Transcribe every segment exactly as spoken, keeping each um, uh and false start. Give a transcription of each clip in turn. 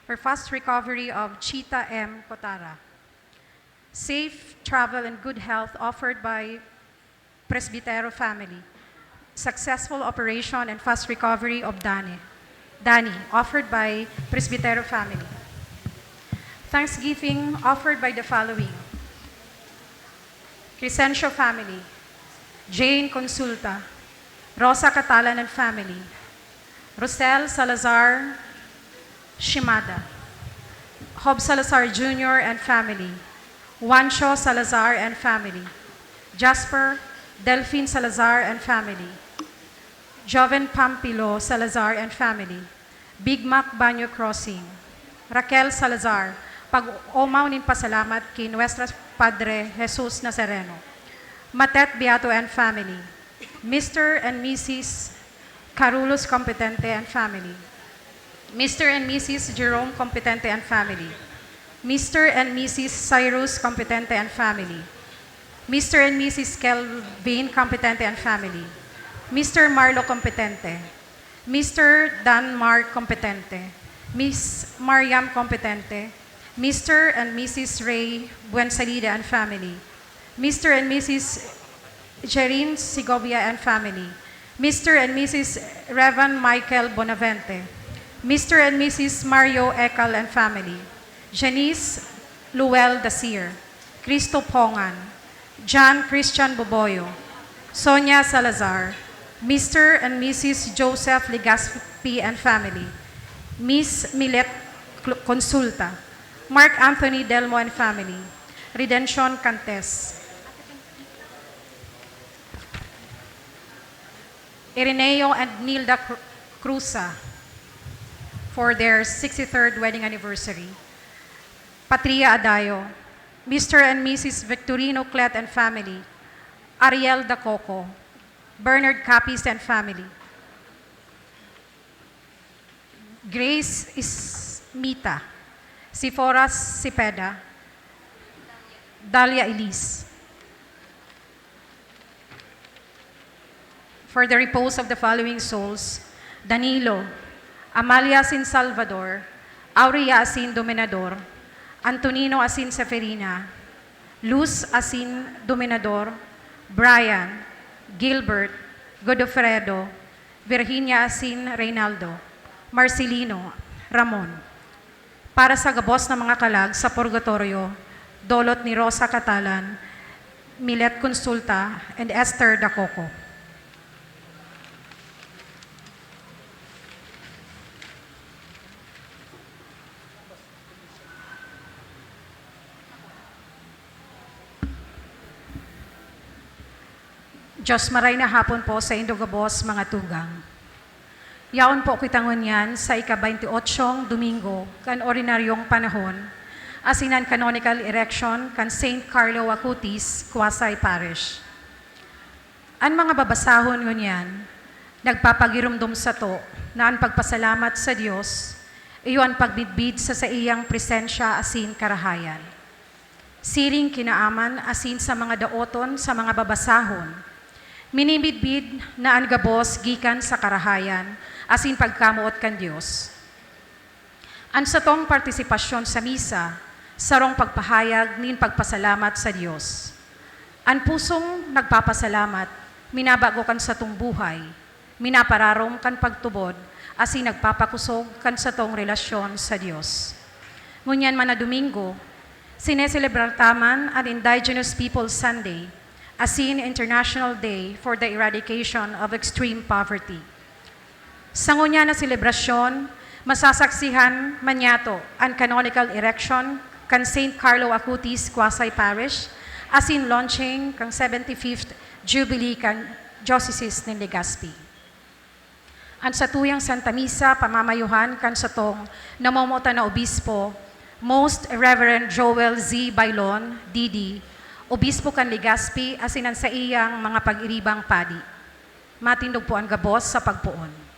for fast recovery of Chita M. Cotara. Safe travel and good health offered by Presbytero family. Successful operation and fast recovery of Dani. Dani, offered by Presbytero family. Thanksgiving offered by the following: Crescencio family, Jane Consulta, Rosa Catalan and family, Rosel Salazar Shimada, Hob Salazar Junior and family, Juancho Salazar and family, Jasper Delfin Salazar and family, Joven Pampilo Salazar and family, Big Mac Banyo Crossing, Raquel Salazar, pag-omaw nin pasalamat ki Nuestra Padre Jesus Nazareno, Matet Beato and family, Mister and Missus Carulus Competente and family, Mister and Missus Jerome Competente and family, Mister and Missus Cyrus Competente and family, Mister and Missus Kelvin Competente and family, Mister Marlo Competente, Mister Danmar Competente, Miss Mariam Competente, Mister and Missus Ray Buensalida and family, Mister and Missus Jerin Segovia and family, Mister and Missus Revan Michael Bonavente, Mister and Missus Mario Ecal and family, Janice Luel Dasir, Cristo Pongan, John Christian Boboyo, Sonia Salazar, Mister and Missus Joseph Legaspi and family, Miss Milet Cl-, Consulta, Mark Anthony Delmo and family, Redention Cantes, Ireneo and Nilda Cru-, Cruza for their sixty-third wedding anniversary, Patria Adayo, Mister and Missus Victorino Clet and family, Ariel Dacoco, Bernard Capis and family, Grace Ismita, Sephora Cepeda, Dalia Elise. For the repose of the following souls: Danilo, Amalia Sin Salvador, Aurea Asin Dominador, Antonino Asin Seferina, Luz Asin Dominador, Brian, Gilbert, Godofredo, Virginia Asin Reynaldo, Marcelino, Ramon. Para sa gabos na mga kalag sa purgatoryo, dolot ni Rosa Catalan, Milet Consulta, and Esther Dacoco. Diyos, maray na hapon po saindo gabos, mga tugang. Yaon po kita ngunyan sa ika-baynti-otsyong Domingo kan ordinaryong panahon, asin an canonical erection kan Saint Carlo Acutis Quasi Parish. An mga babasahon ngunyan nagpapagiromdom sato na an pagpasalamat sa Dios iyo an pagmidbid sa saiyang presensya asin karahayan. Siring ki Naaman asin sa mga daoton sa mga babasahon, minimidbid na an gabos gikan sa karahayan asin pagkamoot kan Dios. An satong partisipasyon sa misa, sarong pagpahayag nin pagpasalamat sa Dios. An pusong nagpapasalamat, minabago kan satong buhay, minapararom kan pagtubod, asin nagpapakosog kan satong relasyon sa Dios. Ngunyan man na Domingo, sineselebrar ta man an Indigenous Peoples Sunday, asin International Day for the Eradication of Extreme Poverty. Sa ngunyan na selebrasyon, masasaksihan man niyato an canonical erection kan Saint Carlo Acutis Quasi Parish asin launching kan seventy-fifth Jubilee kan Diocese nin Legazpi. An satuyang Santa Misa pamamayuhan kan satong namomotan na obispo, Most Reverend Joel Z. Bailon, D D, Obispo kan Legazpi, asin an saiyang mga pag-iribang padi. Matindog po an gabos sa pagpoon.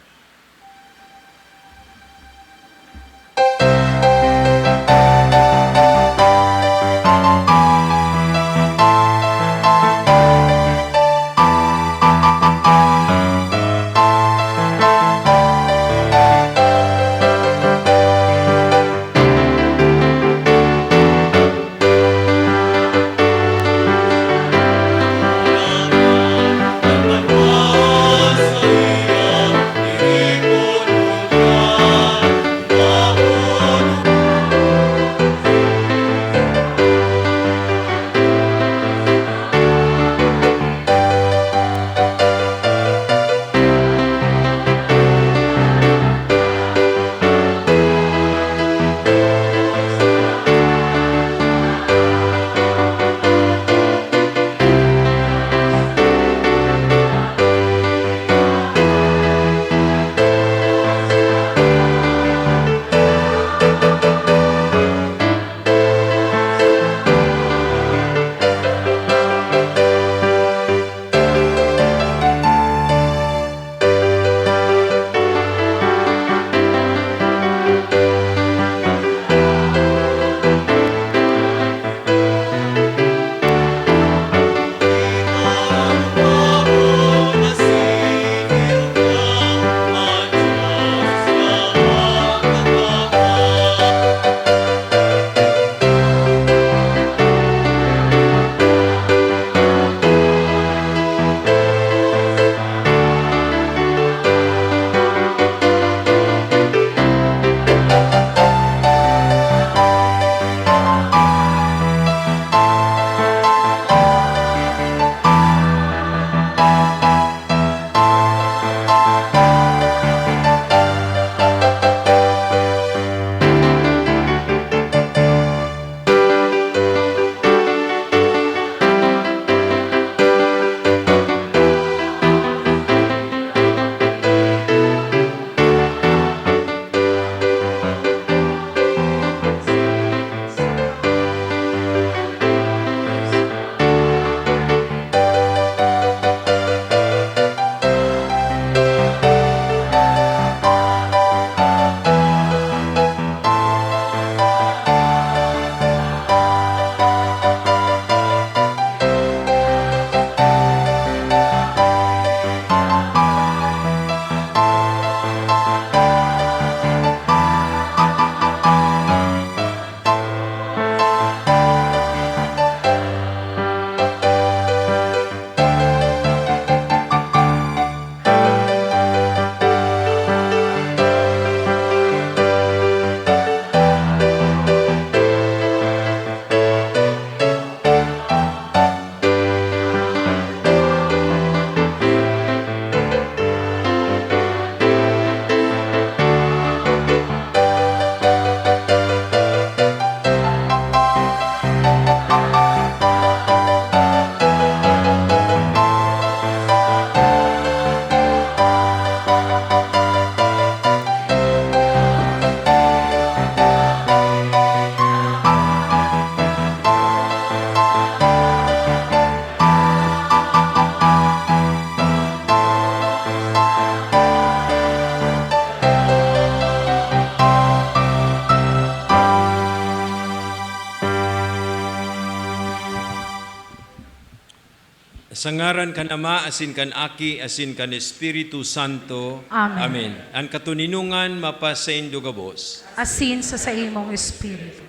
Sa ngaran kan Ama, asin kan Aki, asin kan Espiritu Santo. Amen. Amen. An katoninongan mapasaindo gabos. Asin sa saimong espiritu.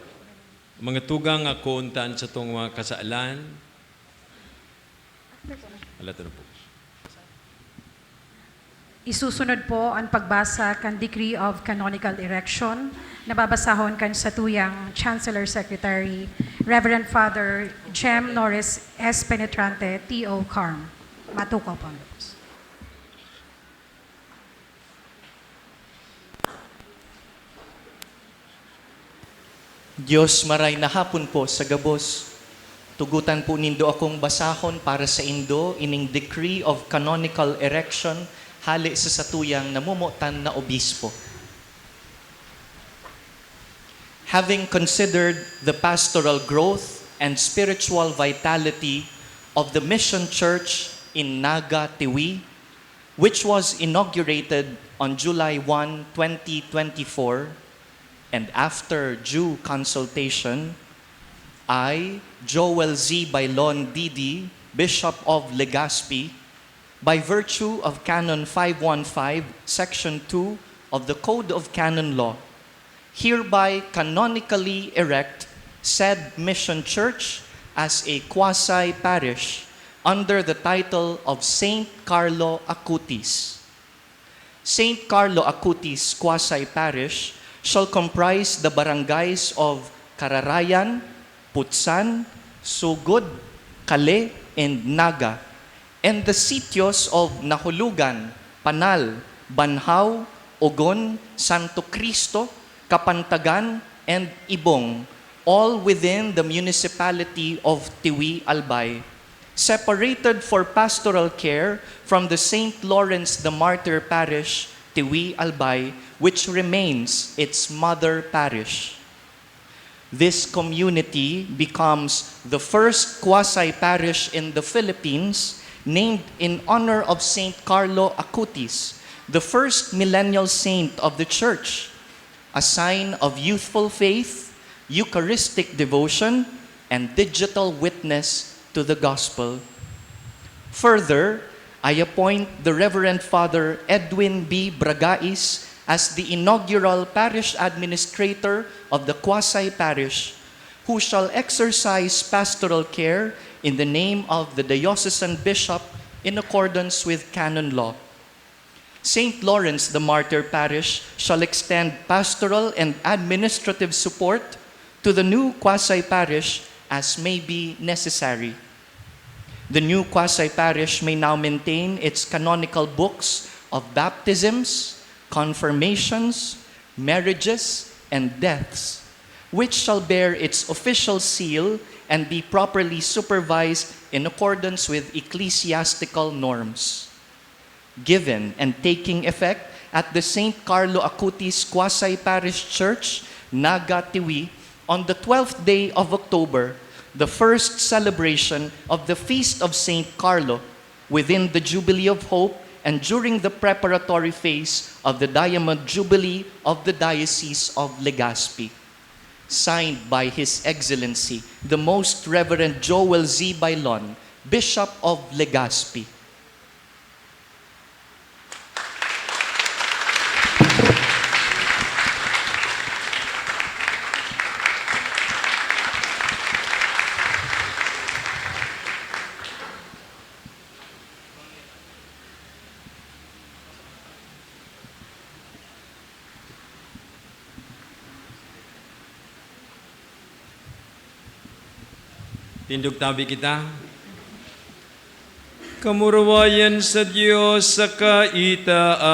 Mga tugang, ako unta an satong mga kasalan. Alaton na po. Isusunod po ang pagbasa kan Decree of Canonical Erection na babasahon kan satuyang Chancellor Secretary, Reverend Father Jem Norris S. Penetrante, T O Carm. Matukaw po. Dios, maray na hapon po sa gabos. Tugotan po nindo akong basahon para saindo ining Decree of Canonical Erection hale sa satuyang namomotan na obispo. Having considered the pastoral growth and spiritual vitality of the Mission Church in Naga, Tiwi, which was inaugurated on July one, twenty twenty-four, and after due consultation, I, Joel Z. Bailon, D D, Bishop of Legazpi, by virtue of Canon five one five, Section two of the Code of Canon Law, hereby canonically erect said mission church as a quasi-parish under the title of Saint Carlo Acutis. Saint Carlo Acutis Quasi-Parish shall comprise the barangays of Kararayan, Putsan, Sugod, Kale, and Naga, and the sitios of Nahulugan, Panal, Banhao, Ogon, Santo Cristo, Kapantagan, and Ibong, all within the municipality of Tiwi, Albay, separated for pastoral care from the Saint Lawrence the Martyr Parish, Tiwi, Albay, which remains its mother parish. This community becomes the first quasi-parish in the Philippines named in honor of Saint Carlo Acutis, the first millennial saint of the Church, a sign of youthful faith, Eucharistic devotion, and digital witness to the gospel. Further, I appoint the Reverend Father Edwin B. Bragais as the inaugural parish administrator of the quasi-parish, who shall exercise pastoral care in the name of the diocesan bishop in accordance with canon law. Saint Lawrence the Martyr Parish shall extend pastoral and administrative support to the new quasi-parish as may be necessary. The new quasi-parish may now maintain its canonical books of baptisms, confirmations, marriages, and deaths, which shall bear its official seal and be properly supervised in accordance with ecclesiastical norms. Given and taking effect at the Saint Carlo Acutis Quasi-Parish Church, Naga, Tiwi, on the twelfth day of October, the first celebration of the Feast of Saint Carlo within the Jubilee of Hope and during the preparatory phase of the Diamond Jubilee of the Diocese of Legazpi. Signed by His Excellency, the Most Reverend Joel Z. Bailon, Bishop of Legazpi. Tindog tabi kita. Kamurawayan sa Dios sa kaitaasan.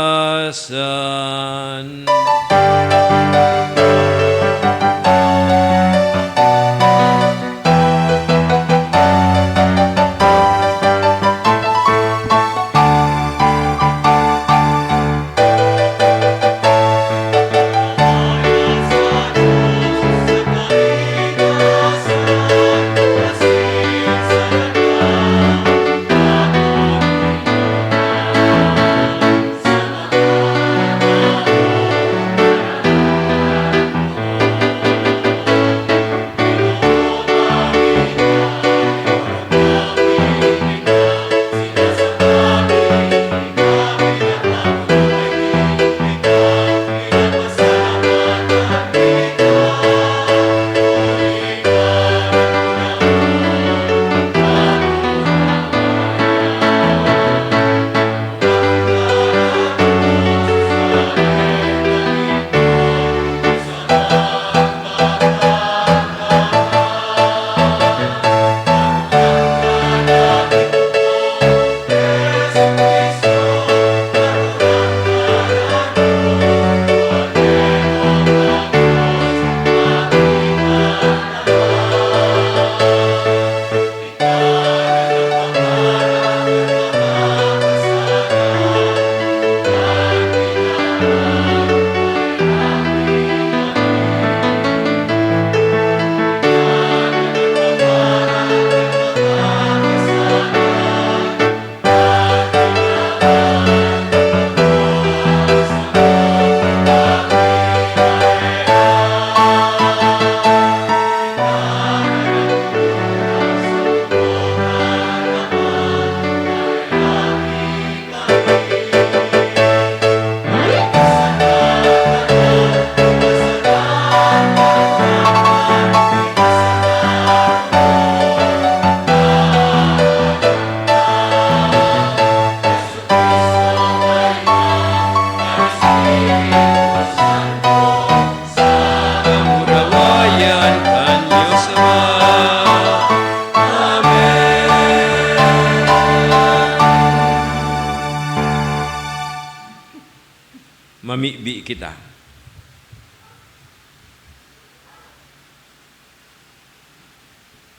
Bi kita.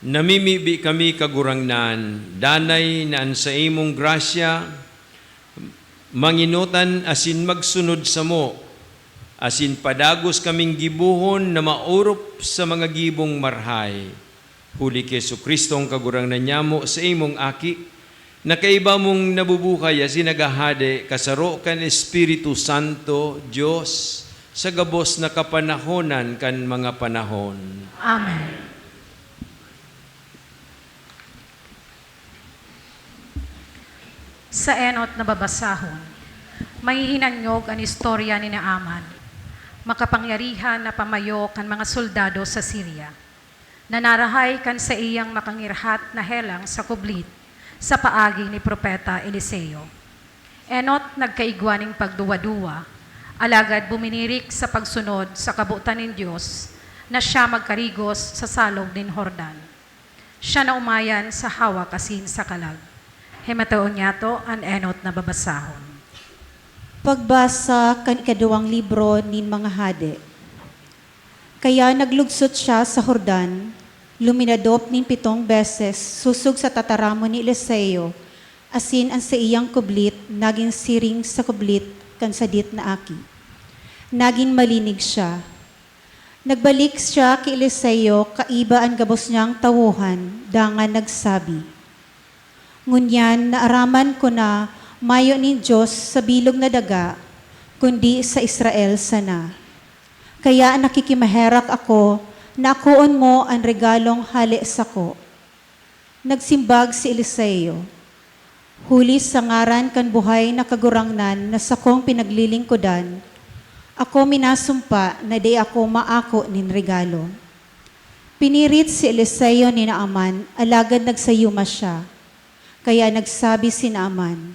Namimibi kami, Kagurangnan, danay na an saimong grasya manginotan asin magsunod samo, asin padagos kaming gibohon na maorop sa mga gibong marahay. Huli ki Jesu-Cristong Kagurangnan nyamo, saimong Aki, na kaiba mong nabubuhay asin naghahade kasaro kan Espiritu Santo, Dios, sa gabos na kapanahonan kan mga panahon. Amen. Sa enot na babasahon, mahihinanyog an istorya ni Naaman, makapangyarihan na pamayo kan mga soldado sa Siria, na narahay kan saiyang makangirhat na helang sa kublit sa paagi ni Propeta Eliseo. Enot nagkaigwa nin pagduwa-duwa, alagad buminirik sa pagsunod sa kabotan nin Dios na siya magkarigos sa salog nin Jordan. Siya naumayan sa hawak asin sa kalag. Himatoon niyato an enot na babasahon. Pagbasa kan ikaduwang libro nin mga Hade. Kaya naglugsot siya sa Jordan, luminadop nin pitong beses sosog sa tataramon ni Eliseo, asin an saiyang kublit nagin siring sa kublit kan sadit na aki. Nagin malinig siya. Nagbalik siya ki Eliseo kaiba an gabos niyang tawohan, dangan nagsabi, "Ngunyan naaraman ko na mayo nin Dios sa bilog na daga, kundi sa Israel sana. Kaya nakikimaherak ako na akoon mo an regalong hale sako." Nagsimbag si Eliseo, "Huli sa ngaran kan buhay na Kagurangnan na sakong pinaglilingkodan, ako minasumpa na dai ako maako nin regalo." Pinirit si Eliseo ni Naaman, alagad nagsayuma siya. Kaya nagsabi si Naaman,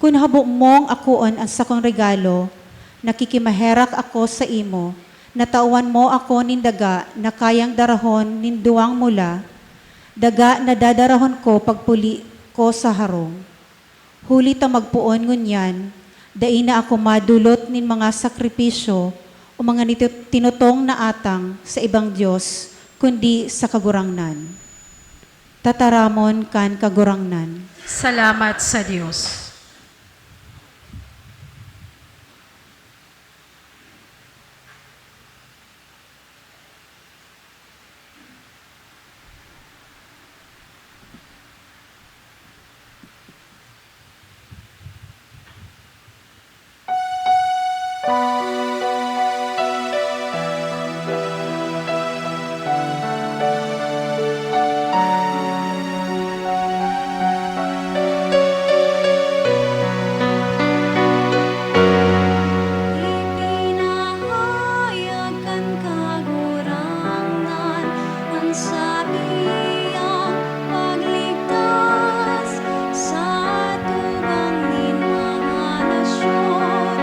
"Kun habo mong akoon an sakong regalo, nakikimaherak ako saimo na tawan mo ako nin daga na kayang darahon nin duwang mula, daga na dadarahon ko pagpuli ko sa harong. Huli ta magpoon ngunyan, dai na ako madolot nin mga sakripisyo o mga niti-, tinutong na atang sa ibang dios, kundi sa Kagurangnan." Tataramon kan Kagurangnan. Salamat sa Dios. Ipinahayag kan Kagurangnan an saiyang pagligtas sa atubang nin mga nasyon.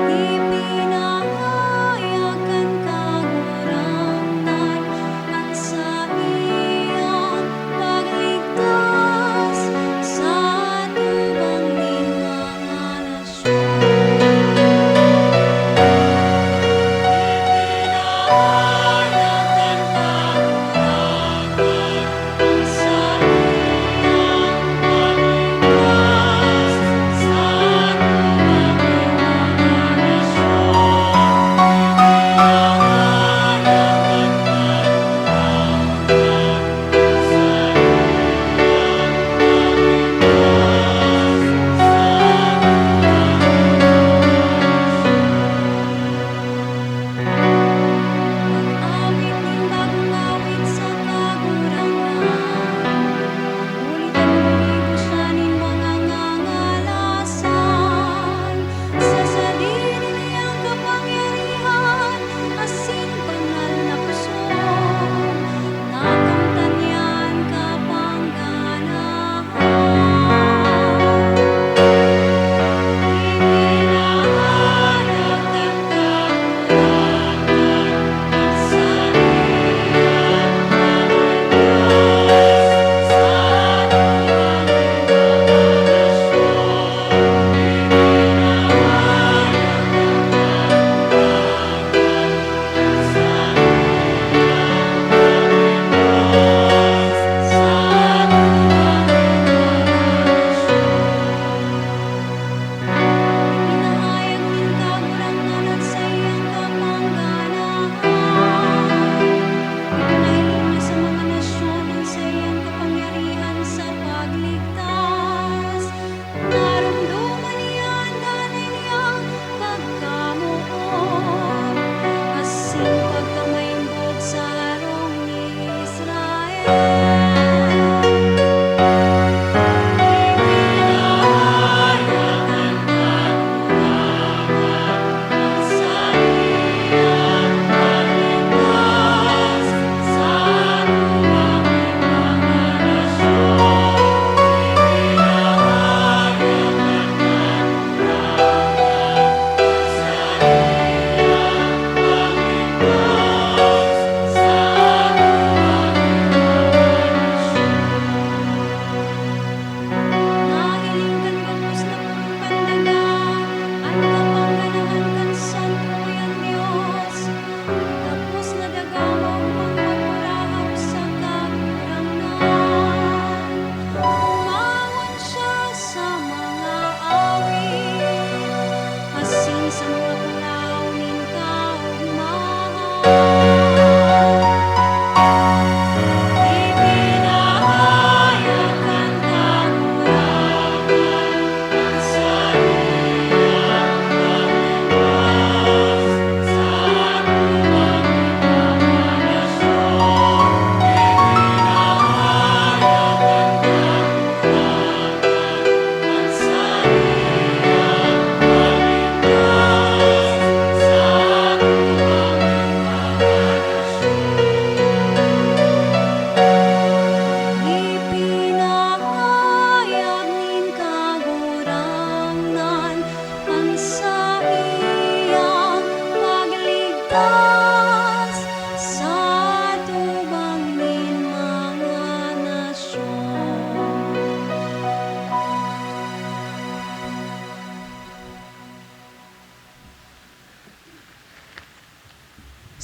Ipinahayag kan Kagurangnan an saiyang pagligtas sa atubang nin mga nasyon.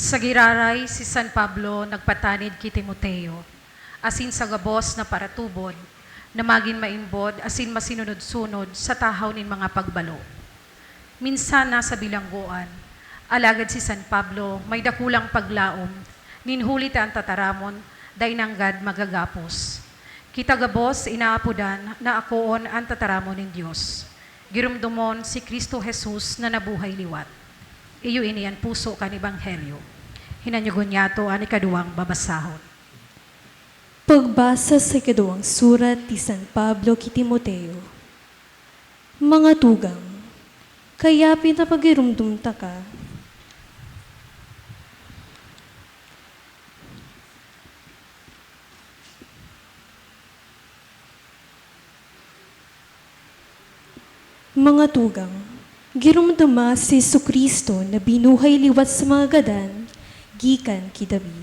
Sa giraray, si San Pablo nagpatanid ki Timoteo, asin sa gabos na paratubod, na magin maimbod asin masinunod-sunod sa tahaw nin mga pagbalo. Minsan nasa bilanggoan, alagad si San Pablo may dakulang paglaom, nin huli ta an tataramon dai nanggad magagapos. Kita gabos inaapodan na akoon an tataramon nin Dios. Giromdomon si Cristo Jesus na nabuhay liwat. Iyo ini an puso kan Ebanghelyo. Hinanyogon niyato an ikaduwang babasahon. Pagbasa sa ikaduwang surat ni San Pablo ki Timoteo. Mga tugang, kaya pinapagiromdom taka. Mga tugang, giromdoma si Jesu-Cristo na binuhay liwat sa mga gadan gikan ki David.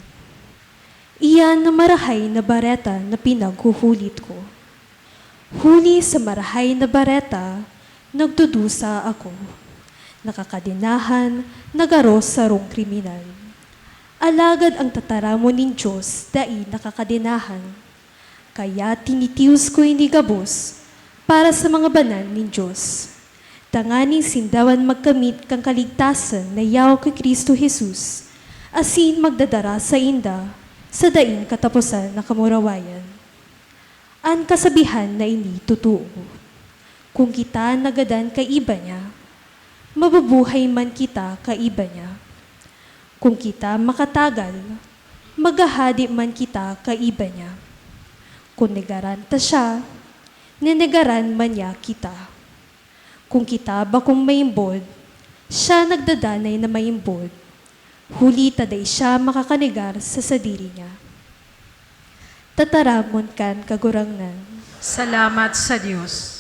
Iyan na marahay na bareta na pinaghuhulit ko. Huli sa marahay na bareta, nagdudusa ako. Nakakadenahan na garo sarong kriminal. Alagad ang tataramon nin Dios dai nakakadenahan. Kaya tinitios ko ini gabos para sa mga banal nin Dios, tanganing sinda man magkamit kan kaligtasan na yaon ki Cristo Jesus, asin magdadara sainda sa daing kataposan na kamurawayan. An kasabihan na ini totoo, "Kun kita nagadan kaiba niya, mabubuhay man kita kaiba niya. Kun kita makatagal, maghahade man kita kaiba niya. Kun negaran ta siya, nenegaran man niya kita. Kun kita bakong maimbod, siya nagdadanay na maimbod, huli ta dai siya makakanegar sa sadiri niya." Tataramon kan Kagurangnan. Salamat sa Dios.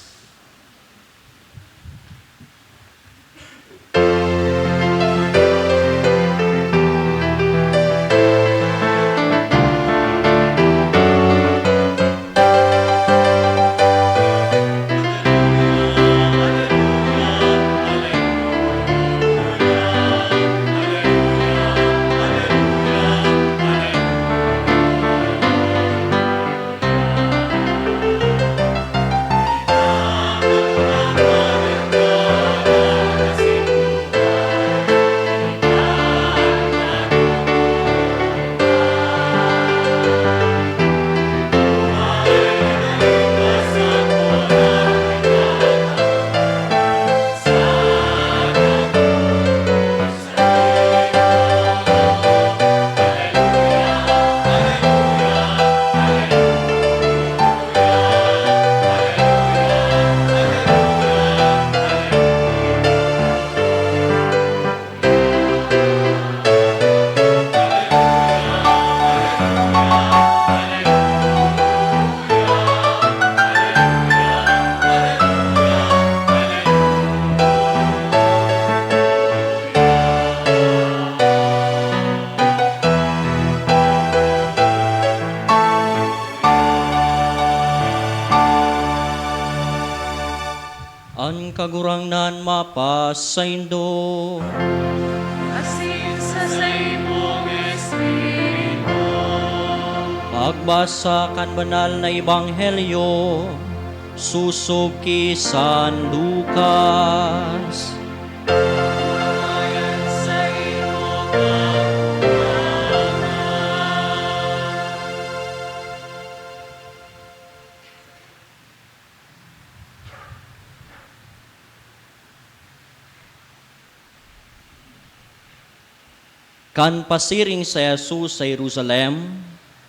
An Kagurangnan mapasaindo. Asin sa saimong espiritu. Pagbasa kan Banal na Ebanghelyo sosog ki San Lucas. Kan pasiring si Jesus sa Jerusalem,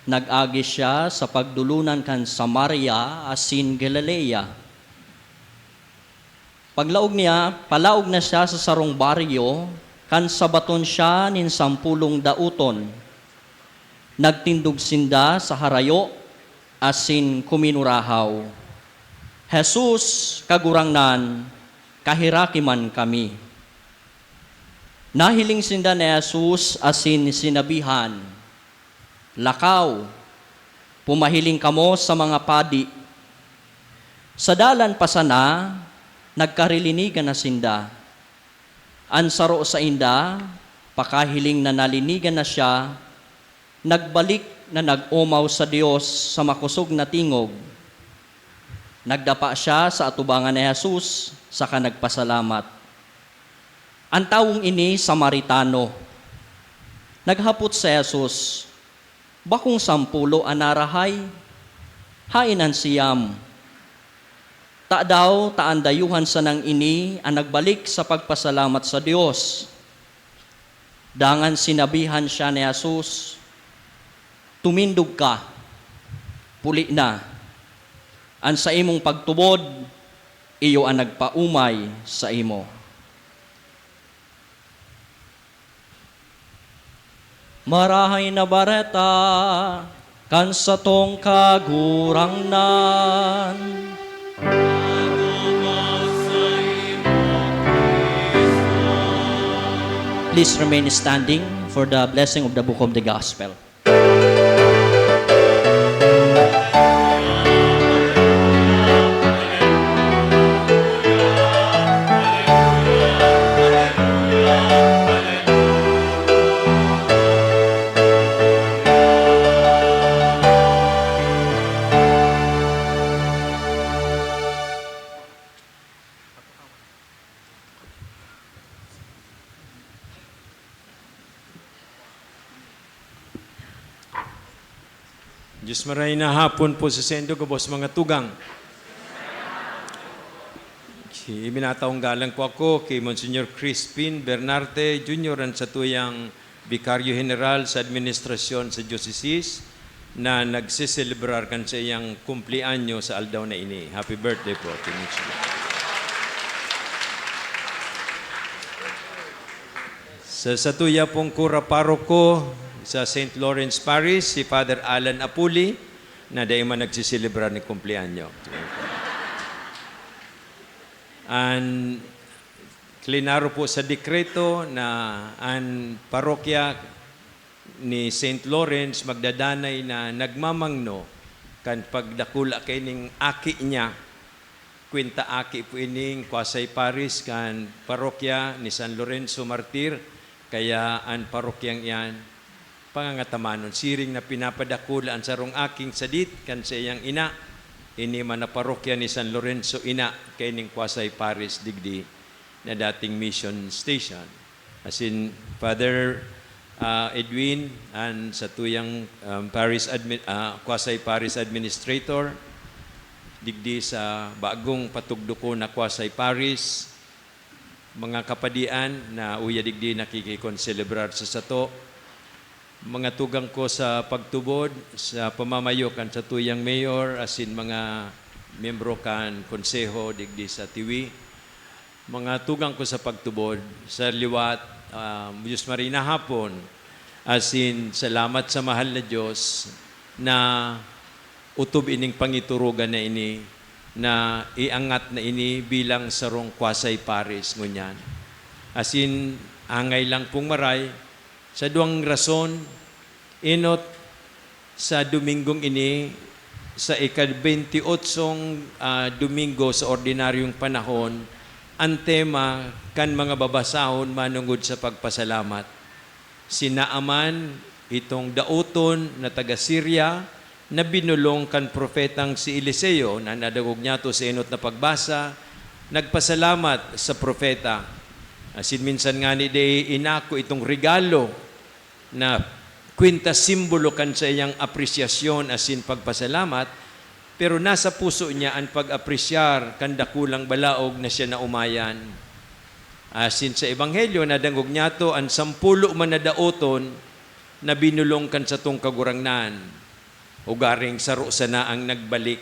nag-agi siya sa pagdolonan kan Samaria asin Galilea. Paglaog niya, palaog na siya sa sarong baryo, kan sabaton siya nin sampolong daoton. Nagtindog sinda sa harayo asin kuminurahaw, "Jesus, Kagurangnan, kaheraki man kami." Nahiling sinda ni Jesus asin sinabihan, "Lakaw, pumahiling kamo sa mga padi." Sa dalan pa sana, nagkarilinigan na sinda. An saro sainda, Pakahiling na nalinigan na siya, nagbalik na nag-omaw sa Dios sa makosog na tingog. Nagdapa siya sa atubangan ni Jesus saka nagpasalamat. An tawong ini Samaritano. Naghapot si Jesus, "Bakong sampulo an narahay? Haen an siyam? Tadaw ta an dayuhan sanang ini an nagbalik sa pagpasalamat sa Dios?" Dangan sinabihan siya ni Jesus, "Tumindog ka, puli na. An saimong pagtubod, iyo an nagpaomay saimo." Marahay na Bareta kan satong Kagurangnan. Please remain standing for the blessing of the book of the gospel. Diyos maray na hapon po sa saindo, gabos mga tugang. Si, iminatawong galang po ako kay Monsignor Crispin Bernarte Junior, ang satuyang Vicario General sa administrasyon sa diocese, na nagseselebrar kan saiyang kumpleanyo sa aldaw na ini. Happy birthday po, Monsignor. Sa satuya pong kura paroko sa Saint Lawrence Parish, si Father Alan Apuli, na dai man nagseselebrar nin kumpleanyo. An klinaro po sa dekreto na an parokya ni Saint Lawrence magdadanay na nagmamangno kan pagdakula kaining aki niya. Kwenta aki po ining quasi-parish kan parokya ni San Lorenzo Martir, kaya an parokyang iyan pangangatamanon. Siring na pinapadakula an sarong aking sadit kan saiyang ina, ini man na parokya ni San Lorenzo ina, kaining quasi-parish digdi na dating mission station. Asin, Father, ah, Edwin, an satuyang, um, parish admi-, ah, quasi-parish administrator, digdi sa bagong patugdokon na quasi-parish, mga kapadian na uya digdi nakikikonselebrar sa sato, mga tugang ko sa pagtubod, sa pamamayo kan satuyang mayor, asin mga miyembro kan konseho digdi sa Tiwi, mga tugang ko sa pagtubod, sa liwat, ah, Diyos maray na hapon, asin salamat sa mahal na Diyos na otob ining pangiturugan na ini, na iangat na ini bilang sarong quasi-parish ngunyan. Asin, angay lang pong maray, sa duwang rason, enot sa Domingong ini, sa ika-benti otsong, ah, Domingo sa ordinaryong panahon, an tema kan mga babasahon manongod sa pagpasalamat. Si Naaman, itong daoton na taga Siria, na binulong kan propetang si Eliseo, na nadangog niyato sa enot na pagbasa, nagpasalamat sa propeta. Asin minsan ngani dai inako itong regalo na kwenta simbolo kan saiyang apresyasyon asin pagpasalamat, pero nasa puso niya an pag-apresyar kan dakulang balaog na siya naomayan. Asin sa Ebanghelyo, nadangog niyato an sampulo man na daoton na binulong kan satong Kagurangnan. Ugaring saro sana ang nagbalik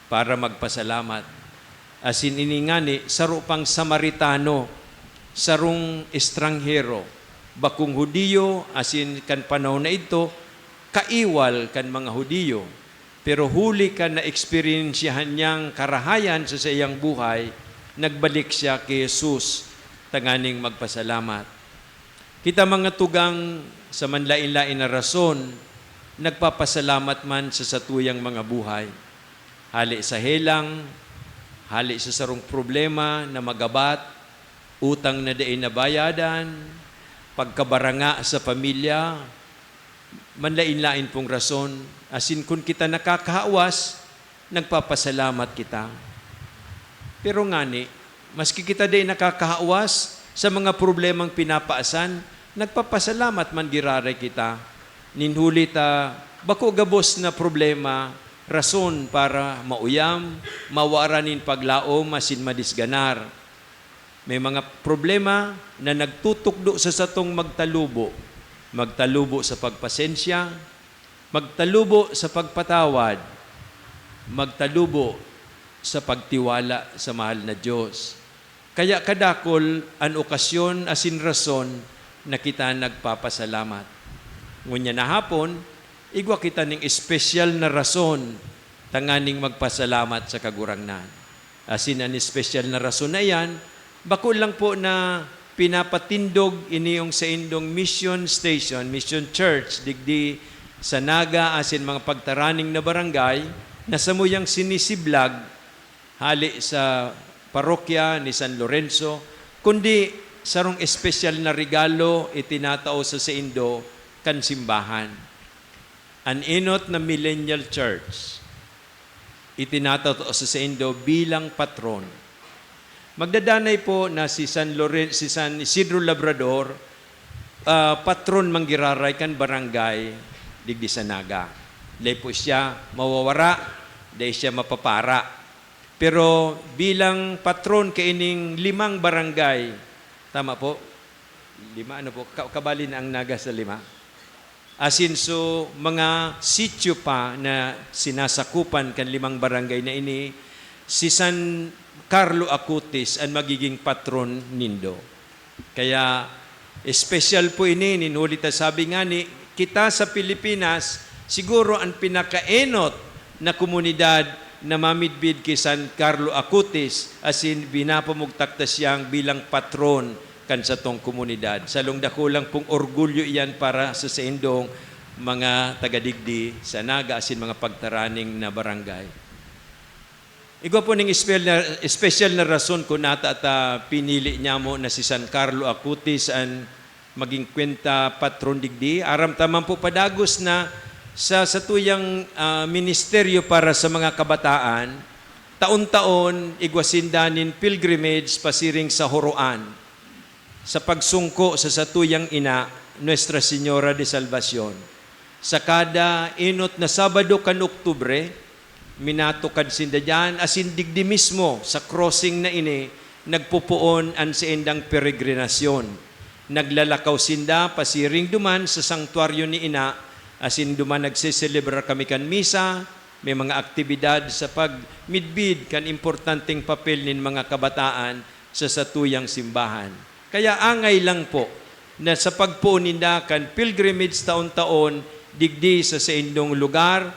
para magpasalamat. Asin ini ngani, saro pang Samaritano, sarong estranghero, bakong Judio, asin kan panahon na idto, kaiwal kan mga Judio. Pero huli kan naeksperyensyahan niyang karahayan sa saiyang buhay, nagbalik siya ki Jesus tanganing magpasalamat. Kita mga tugang, sa manlaen-laen na rason, nagpapasalamat man sa satuyang mga buhay. Hale sa helang, hale sa sarong problema na magabat, utang na dai nabayadan, pagkabaranga sa pamilya, manlain-lain pong rason. Asin kun kita nakakahawas, nagpapasalamat kita. Pero ngani, maski kita dai nakakahawas sa mga problemang pinapaasan, nagpapasalamat man giraray kita. Nin huli ta, bako gabos na problema, rason para mauyam, mawara nin paglaom asin madisganar. May mga problema na nagtutukdo sa satong magtalubo. Magtalubo sa pagpasensya, magtalubo sa pagpatawad, magtalubo sa pagtiwala sa mahal na Diyos. Kaya kadakol an okasyon asin rason na kita nagpapasalamat. Ngunyan na hapon, igwa kita ning espesyal na rason tanganing magpasalamat sa Kagurangnan. Asin an espesyal na rason na iyan, bako lang po na pinapatindog ini yung saindong mission station, mission church, digdi sa Naga asin mga pagtaraning na barangay na samuyang sinisiblag hali sa parokya ni San Lorenzo, kundi sarong espesyal na regalo itinatao sa saindo kan simbahan. An enot na Millennial Church, itinatato sa saindo bilang patron. Magdadanay po na si San Loren-, si San Isidro Labrador, ah, patron manggiraray kan barangay digdi sa Naga. Dai po siya mawawara, dai siya mapapara. Pero bilang patron kaining limang barangay, tama po? Lima, ano po? Ka-, kabali na ang Naga sa lima? Asin so, mga sityo pa na sinasakupan kan limang barangay na ini, si San Carlo Acutis an magiging patron nindo. Kaya, espesyal po ini, nin huli ta sabi ngani, kita sa Pilipinas, siguro an pinakaenot na komunidad na mamidbid ki San Carlo Acutis, asin binapamugtak ta siyang bilang patron kan satong komunidad. Salong dakulang pong orgulyo iyan para sa saindong mga taga-digdi sa Naga asin mga pagtaraning na barangay. Igwa po ning espe-, na, espesyal na rason kun nata ta pinili niamo na si San Carlo Acutis an maging kwenta patron digdi. Aram ta man po padagos na sa satuyang, ah, ministeryo para sa mga kabataan, taon-taon igwa sinda nin pilgrimage pasiring sa Horoan, sa pagsungko sa satuyang ina, Nuestra Señora de Salvacion. Sa kada enot na Sabado kan Oktubre, minatukad sinda diyan, asin digdi mismo sa crossing na ini, nagpopoon an saindang peregrinasyon. Naglalakaw sinda pasiring duman sa sangtuaryo ni Ina, asin duman nagseselebrar kami kan misa, may mga aktibidad sa pagmidbid kan importanteng papel nin mga kabataan sa satuyang simbahan. Kaya angay lang po na sa pagpoon ninda kan pilgrimage taon-taon digdi sa saindong lugar,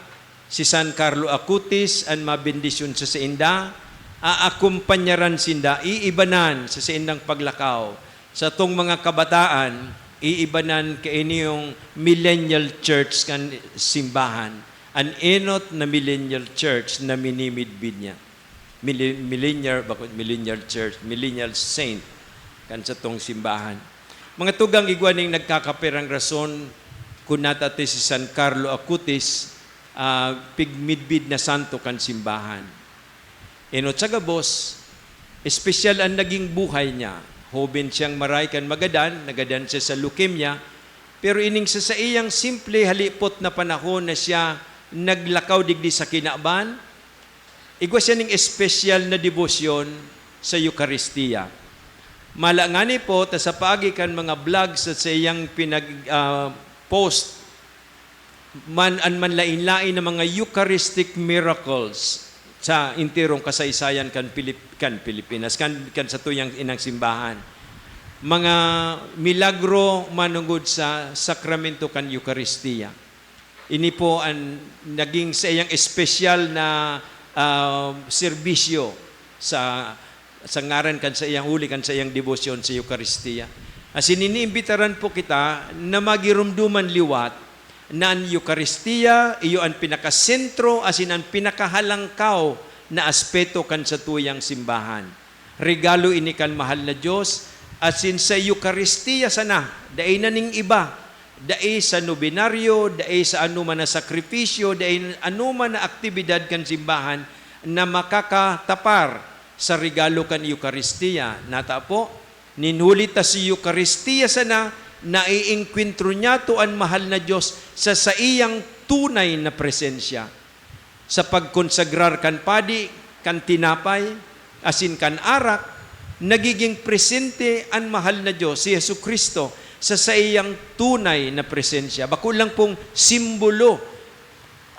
si San Carlo Acutis an mabendisyon sa sainda, aakompanyaran sinda, iibanan sa saindang paglakaw. Satong mga kabataan, iibanan kaini yung millennial church kan simbahan, an enot na millennial church na minimidbid niya. Mille-, millennial, bako millennial church, millennial saint kan satong simbahan. Mga tugang, igwa ning nagkakapirang rason kun nata ti si San Carlo Acutis, ah, pigmidbid na santo kan simbahan. Enot sa gabos, espesyal an naging buhay niya. Hoben siyang maray kan Magadan, nagadan siya sa leukemia, pero ining sa saiyang simple halipot na panahon na siya naglakaw digdi sa kinaban, igwa siya ning espesyal na debosyon sa Eukaristia. Mala ngani po ta sa paagi kan mga vlog sa saiyang pinag, ah, post, man, an manlain-lain na mga Eucharistic miracles sa enterong kasaysayan kan Pilip-, kan Pilipinas, kan, kan satuyang inang simbahan. Mga milagro manungod sa sakramento kan Eukaristia. Ini po an naging saiyang espesyal na, ah, serbisyo sa, sa ngaran kan saiyang, huli kan saiyang debosyon sa Eukaristia. Asin iniimbitaran po kita na magiromdoman liwat na an Eukaristia iyo an pinakasentro asin an pinakahalangkaw na aspeto kan satuyang simbahan. Regalo ini kan mahal na Dios, Asin sa Eukaristia sana, dai na nin iba, dai sa nobenaryo, dai sa anoman na sakripisyo, dai anoman na aktibidad kan simbahan na makakatapar sa regalo kan Eukaristia. Nata po, nin huli ta si Eukaristia sana, naiengkwentro niyato an mahal na Dios sa saiyang tunay na presensya. Sa pagkonsagrar kan padi, kan tinapay, asin kan arak, nagiging presente an mahal na Dios, si Jesu-Cristo, sa saiyang tunay na presensya. Bako lang pong simbolo,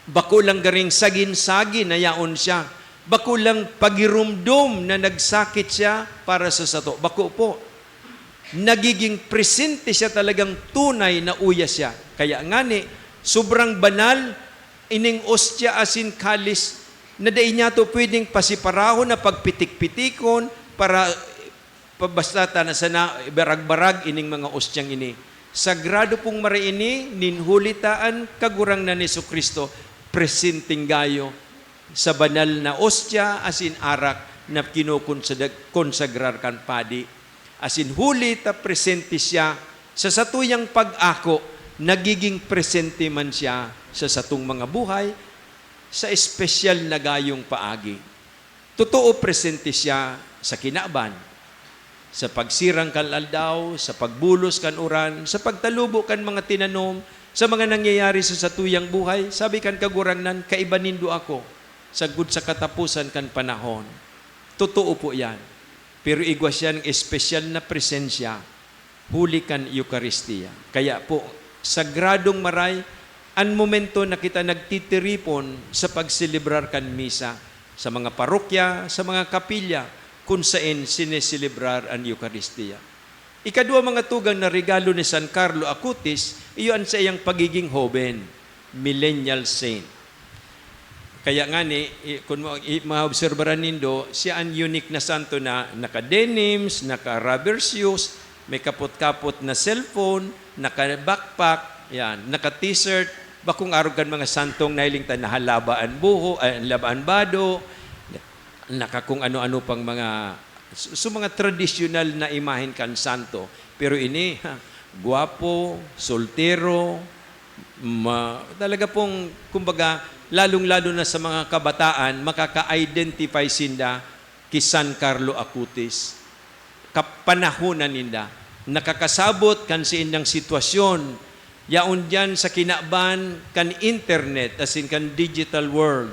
bako lang garing sagin-sagin na yaon siya, bako lang pagirumdom na nagsakit siya para sa sato. Bako po. Nagiging presente siya, talagang tunay na uya siya. Kaya ngani, sobrang banal, ining ostya asin kalis na dai niyato pwedeng pasiparahon na pagpitik-pitikon para pa-, basta ta na sana barag-barag ining mga ostyang ini. Sagrado pong mara ini, nin huli ta an Kagurangnan Jesu-Cristo, presenteng gayo sa banal na ostya asin arak na kinokonsadag-, konsagrar kan padi. Asin huli ta presente siya sa satuyang pag-ako, nagiging presente man siya sa satong mga buhay sa espesyal na gayong paagi. Totoo, presente siya sa kinaban, sa pagsirang kan aldaw, sa pagbulos kan uran, sa pagtalubo kan mga tinanom, sa mga nangyayari sa satuyang buhay. Sabi kan Kagurangnan, "Kaiba nindo ako, sagkod sa kataposan kan panahon." Totoo po yan. Pero igwa siyang espesyal na presensya huli kan Eukaristia. Kaya po, sagradong maray an momento na kita nagtitiripon sa pagselebrar kan misa sa mga parokya, sa mga kapilya, kun saen sineselebrar an Eukaristia. Ikadwa, mga tugang, na regalo ni San Carlo Acutis, iyo an saiyang pagiging hoben, millennial saint. Kaya ngani, i-, kun mo, i-, maobserbaran nindo, siya an unique na santo na naka-denims, naka-rubber shoes, may kapot-kapot na cellphone, naka-backpack, yan, naka-t-shirt, bakong arog kan mga santong nahiling ta, nahalaba an buho, ay, nahalaba an bado, naka kung ano-ano pang mga, so, so mga tradisyonal na imahen kan santo. Pero ini, ha, gwapo, soltero, ma-, talaga pong, kumbaga, lalong-lalo na sa mga kabataan, makaka-identify sinda ki San Carlo Acutis. Kapanahonan ninda, nakakasabot kan saindang sitwasyon, yaon diyan sa kinaban kan internet, asin kan digital world.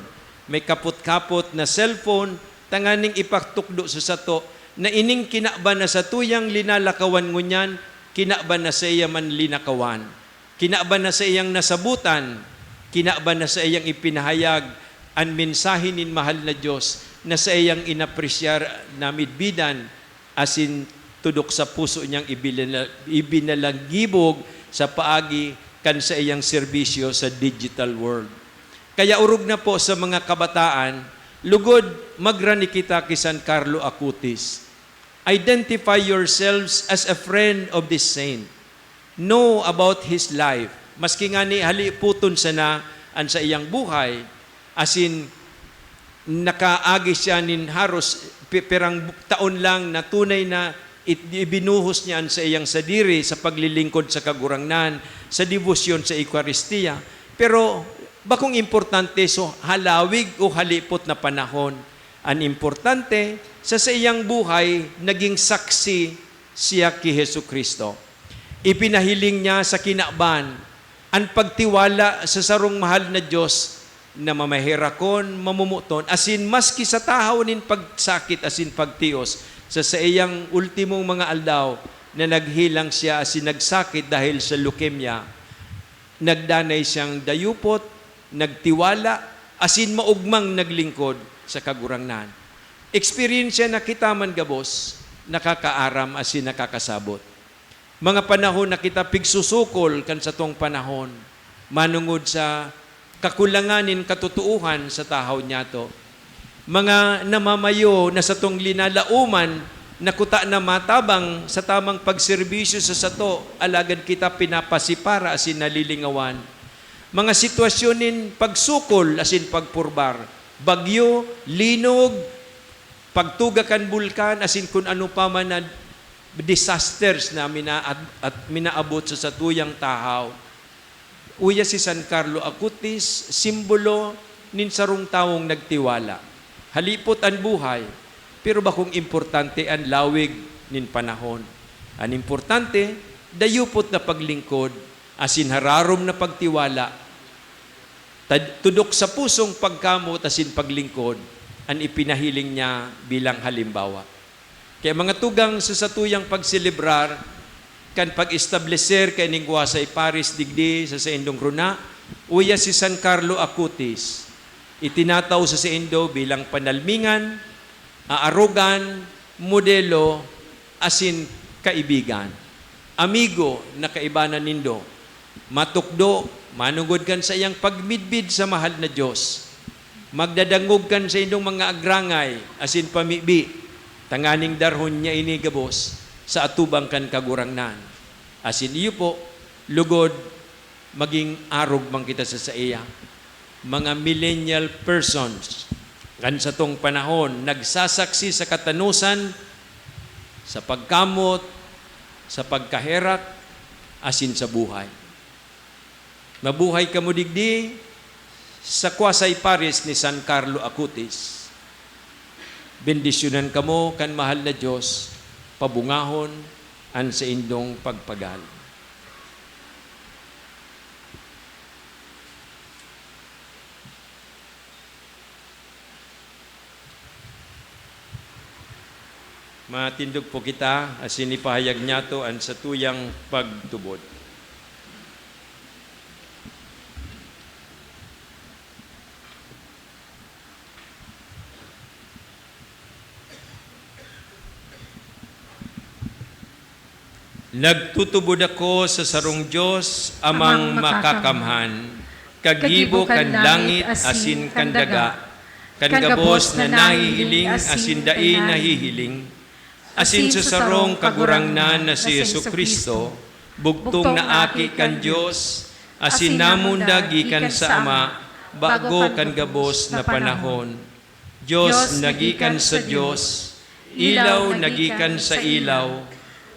May kapot-kapot na cellphone, tanganing ipatukdo sa sato na ining kinaban na satuyang linalakawan ngunyan, kinaban na saiya man linakawan. Kinaban na saiyang nasabotan, kinaban na saiyang ipinahayag an mensahe nin mahal na Dios na saiyang inapresyar na midbidan, asin tudok sa puso niyang ibinala-, ibinalangibog sa paagi kan saiyang serbisyo sa digital world. Kaya orog na po sa mga kabataan, lugod magrani kita ki San Carlo Acutis. Identify yourselves as a friend of this saint. Know about his life. Maski ngani halipoton sana an saiyang buhay, asin nakaagi siya nin haros pi-, pirang taon lang na tunay na it-, ibinuhos niya an saiyang sadiri sa paglilingkod sa Kagurangnan, sa debosyon sa Eukaristia. Pero bakong importante so halawig o halipot na panahon. An importante, sa saiyang buhay, naging saksi siya ki Jesu-Cristo. Ipinahiling niya sa kinaban an pagtiwala sa sarong mahal na Dios na mamaherakon, mamomoton, asin maski sa tahaw nin pagsakit asin pagtios, sa saiyang ultimong mga aldaw na naghelang siya asin nagsakit dahil sa leukemia, nagdanay siyang dayupot, nagtiwala, asin maogmang naglingkod sa Kagurangnan. Eksperyensya na kita man gabos, nakakaaram asin nakakasabot. Mga panahon na kita pigsusukol kan satong panahon, manongod sa kakulangan nin katotoohan sa tahaw niyato. Mga namamayo na satong linalaoman na kuta na matabang sa tamang pagserbisyo sa sato, alagad kita pinapasipara asin nalilingawan. Mga sitwasyon nin pagsukol asin pagpurbar, bagyo, linog, pagtuga kan bulkan, asin kun ano pa man na disasters na mina-, at, at minaabot sa satuyang tahaw. Uya si San Carlo Acutis, simbolo nin sarong tawong nagtiwala. Halipot an buhay, pero bakong importante an lawig nin panahon. An importante, dayupot na paglingkod, asin hararom na pagtiwala. Tad-, tudok sa pusong pagkamot asin paglingkod an ipinahiling niya bilang halimbawa. Kaya mga tugang, sa satuyang pagselebrar kan pag-estableser kaining Wasay Paris digdi sa saindong runa, uya si San Carlo Acutis, itinataw sa saindo bilang panalmingan, aarogan, modelo, asin kaibigan. Amigo na kaibanan nindo, matukdo, manongod kan saiyang pagmidbid sa mahal na Dios. Magdadangog kan saindong mga agrangay asin pamibi, tanganing darhon niya ini gabos sa atubang kan Kagurangnan. Asin iyo po, lugod, maging arog man kita sa saiya. Mga millennial persons kan satong panahon nagsasaksi sa katanosan, sa pagkamot, sa pagkaherak, asin sa buhay. Mabuhay kamo digdi sa Wasay Paris ni San Carlo Acutis. Bendisyonan kamo kan mahal na Dios, pabungahon an saindong pagpagal. Matindog po kita, asin ipahayag niyato an satuyang pagtubod. Nagtutubod ako sa sarong Dios, Amang Amang Makakamhan, Kagibo kan langit asin kan daga, kan gabos na nahihiling asin dai nahihiling, asin sa sarong Kagurangnan na si Jesu-Cristo, bugtong na Aki kan Dios, asin namundag gikan sa Ama, bago kan gabos na panahon. Dios na gikan sa Dios, ilaw na gikan sa ilaw,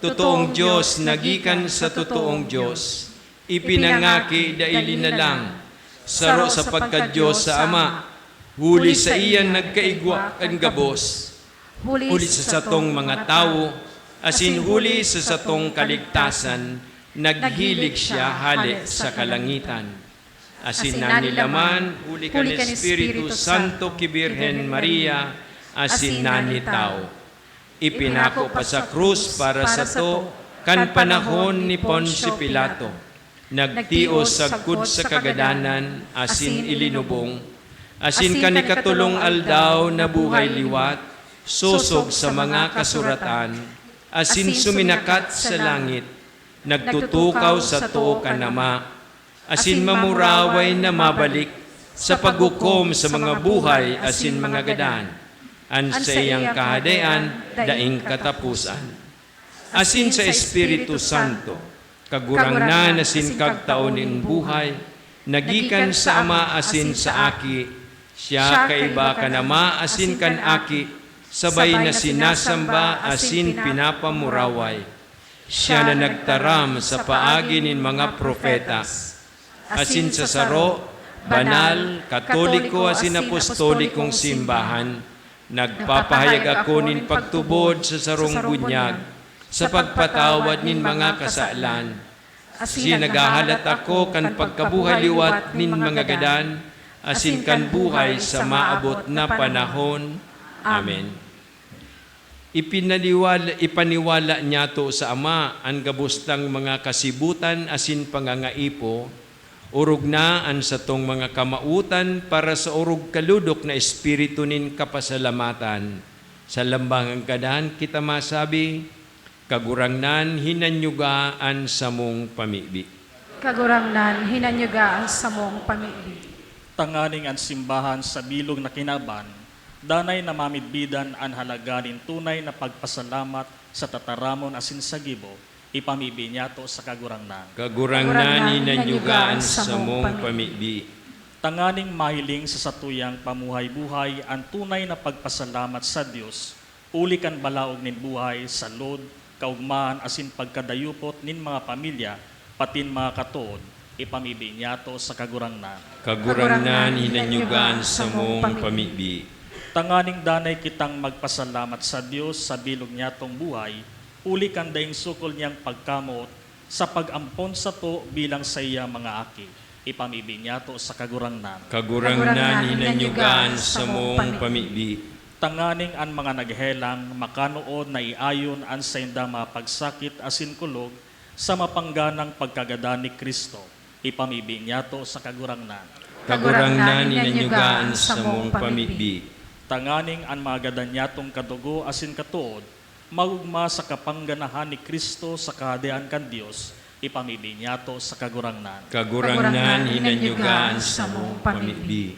totoong Dios na gikan sa totoong Dios, ipinangaki dai linalang, saro sa pagka-Dios sa Ama, huli saiya nagkaigwa kan gabos, huli sa satong mga tawo, asin huli sa satong kaligtasan, naghilig siya hale sa kalangitan. Asin nanilaman huli kan Espiritu Santo ki Birhen Maria, asin nanitawo. Ipinako pa sa krus para sato kan panahon ni Poncio Pilato. Nagtios sagkod sa kagadanan asin ilinubong, asin kan ikatolong aldaw nabuhay liwat, sosog sa mga kasuratan, asin suminakat sa langit, nagtutukaw sa too kan Ama, asin mamuraway na mabalik sa paghukom sa mga buhay asin mga gadan. An saiyang kahadean daing kataposan. Asin sa Espiritu Santo, Kagurangnan asin Kagtao nin buhay, nagikan sa Ama asin sa Aki, siya kaiba kan Ama asin kan Aki, sabay na sinasamba asin pinapamuraway. Siya na nagtaram sa paagi nin mga propeta, asin sa saro, banal, katoliko asin apostolikong simbahan, nagpapahayag ako nin pagtubod sa sarong bunyag, sa pagpatawad nin mga kasalan. Asin naghahalat ako kan pagkabuhay liwat nin mga gadan, asin kan buhay sa maabot na panahon. Amen. Ipinaliwal-, ipaniwala niyato sa Ama an gabos tang mga kasibutan asin pangangaipo, orog na an satong mga kamawotan para sa orog kalodok na espiritu nin kapasalamatan. Sa lambang kan gadan kita masabi, Kagurangnan, hinanyuga an samong pamibi. Kagurangnan, hinanyuga an samong pamibi. Tanganing an simbahan sa bilog na kinaban, danay na mamidbidan an halaga nin tunay na pagpasalamat sa tataramon asin sa gibo, ipamibi niyato sa Kagurangnan. Kagurangnan, hinanyuga an samong pamibi. Tanganing mahiling sa satuyang pamuhay-buhay an tunay na pagpasalamat sa Dios, huli kan balaog nin buhay, salud, kaugmahan asin pagkadayupot nin mga pamilya, patin mga katood, ipamibi niyato sa Kagurangnan. Kagurangnan, hinanyuga an samong pamibi. Tanganing danay kitang magpasalamat sa Dios sa bilog niyatong buhay, huli kan daing sukol niyang pagkamoot sa pag-ampon sato bilang saiya mga aki. Ipamibi niyato sa Kagurangnan. Kagurangnan, hinanyuga an samong pamibi. Tanganing an mga naghelang makanood na iayon an saindang mga pagsakit asin kulog sa mapangganang pagkagadan ni Cristo. Ipamibi niyato sa Kagurangnan. Kagurangnan, hinanyuga an samong pamibi. Tanganing an mga gadan niyatong kadugo asin katood maogma sa kapangganahan ni Cristo sa Kahadean kan Dios, ipamibi niyato sa Kagurangnan. Kagurangnan, hinanyuga an samong pamibi.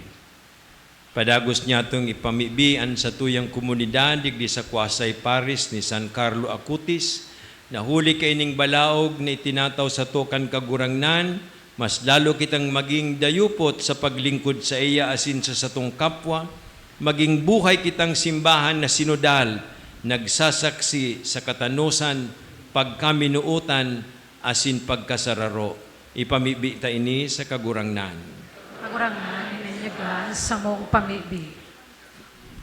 Padagos niyatong ipamibi an satuyang komunidad digdi sa Kwasay Paris ni San Carlo Acutis, na huli kaining balaog na itinataw sato kan Kagurangnan, mas lalo kitang maging dayupot sa paglingkod saiya asin sa satong kapwa, maging buhay kitang simbahan na sinodal, nagsasaksi sa katanosan, pagkaminootan, asin pagkasararo. Ipamibi ta ini sa Kagurangnan. Kagurangnan, hinanyuga an samong pamibi.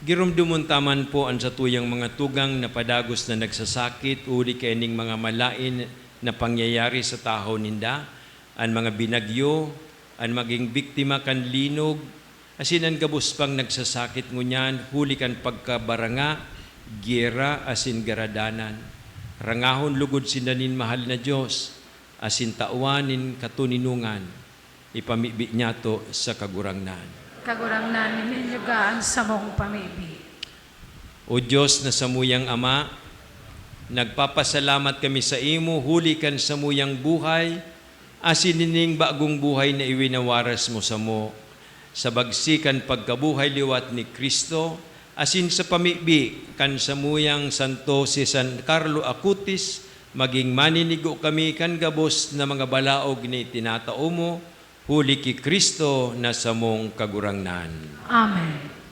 Giromdomon ta man po an satuyang mga tugang na padagos na nagsasakit huli kaining mga malaen na pangyayari sa tahaw ninda, an mga binagyo, an magin biktima kan linog, asin an gabos pang nagsasakit ngunyan huli kan pagkabaranga, gyera, asin garadanan. Rangahon logod sinda nin mahal na Dios, asin tawan nin katoninongan. Ipamibi niyato sa Kagurangnan. Kagurangnan, hinanyuga an samong pamibi. O Dios na samuyang Ama, nagpapasalamat kami saimo huli kan samuyang buhay, asin nining bagong buhay na iwinawaras mo samo, sa bagsi kan pagkabuhay liwat ni Cristo, asin sa pamibi kan samuyang santo si San Carlo Acutis, maging maninigo kami kan gabos na mga balaog na itinatao mo, huli ki Cristo na samong Kagurangnan. Amen.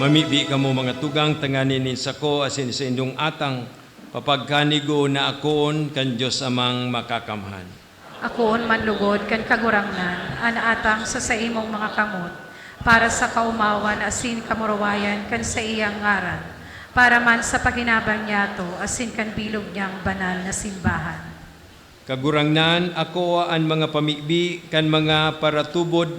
Mamibi kamo, mga tugang, tanganing nin sako asin saindong atang papagkanigo na akoon kan Dios Amang Makakamhan. Akoon man lugod kan Kagurangnan an atang sa saimong mga kamot, para sa kaomawan asin kamurawayan kan saiyang ngaran, para man sa paginabang niyato asin kan bilog niyang banal na simbahan. Kagurangnan, akoa an mga pamibi kan mga paratubod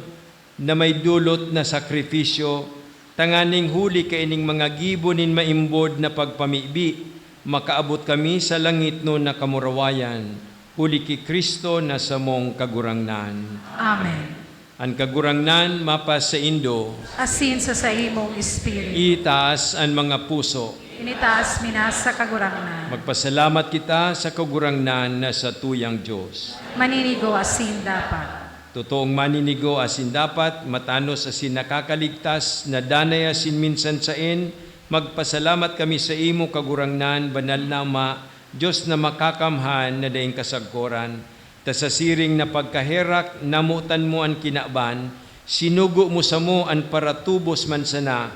na may dolot na sakrifisyo, tanganing huli kaining mga gibo nin maimbod na pagpamibi, makaabot kami sa langitnon na kamurawayan, huli ki Cristo na samong Kagurangnan. Amen. An Kagurangnan mapasaindo. Asin sa saimong espiritu. Itaas an mga puso. Initaas mi na sa Kagurangnan. Magpasalamat kita sa Kagurangnan na satuyang Dios. Maninigo asin dapat. Totoong maninigo asin dapat, matanos asin nakakaligtas, na danay asin minsan saen, magpasalamat kami saimo, Kagurangnan, Banal na Ama, Dios na makakamhan na daing kasagkoran. Ta sa siring na pagkaherak, namotan mo an kinaban, sinugo mo samo an paratubos man sana,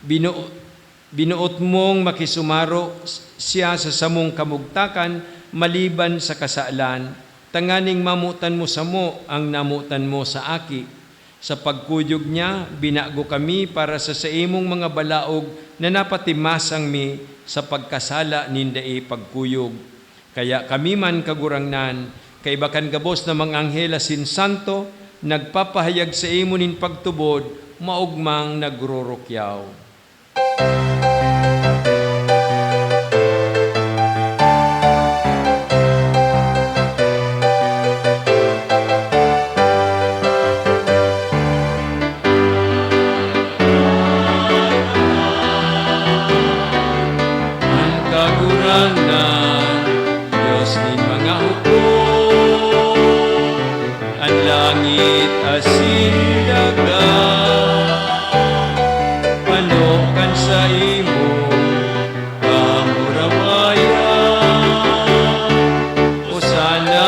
bino-, binoot mong makisumaro siya sa samong kamugtakan maliban sa kasalan, tanganing mamotan mo samo an namotan mo sa Aki. Sa pagkuyog niya, binago kami para sa saimong mga balaog na napatimasang mi sa pagkasala nin dai pagkuyog. Kaya kami man, Kagurangnan, kaiba kan gabos na mga anghel asin santo, nagpapahayag saimo nin pagtubod, maogmang nagrurukyaw. An Kagurangnan, Dios nin mga hukom, an langit asin daga, ano kan saimong kamurawayan. Osana,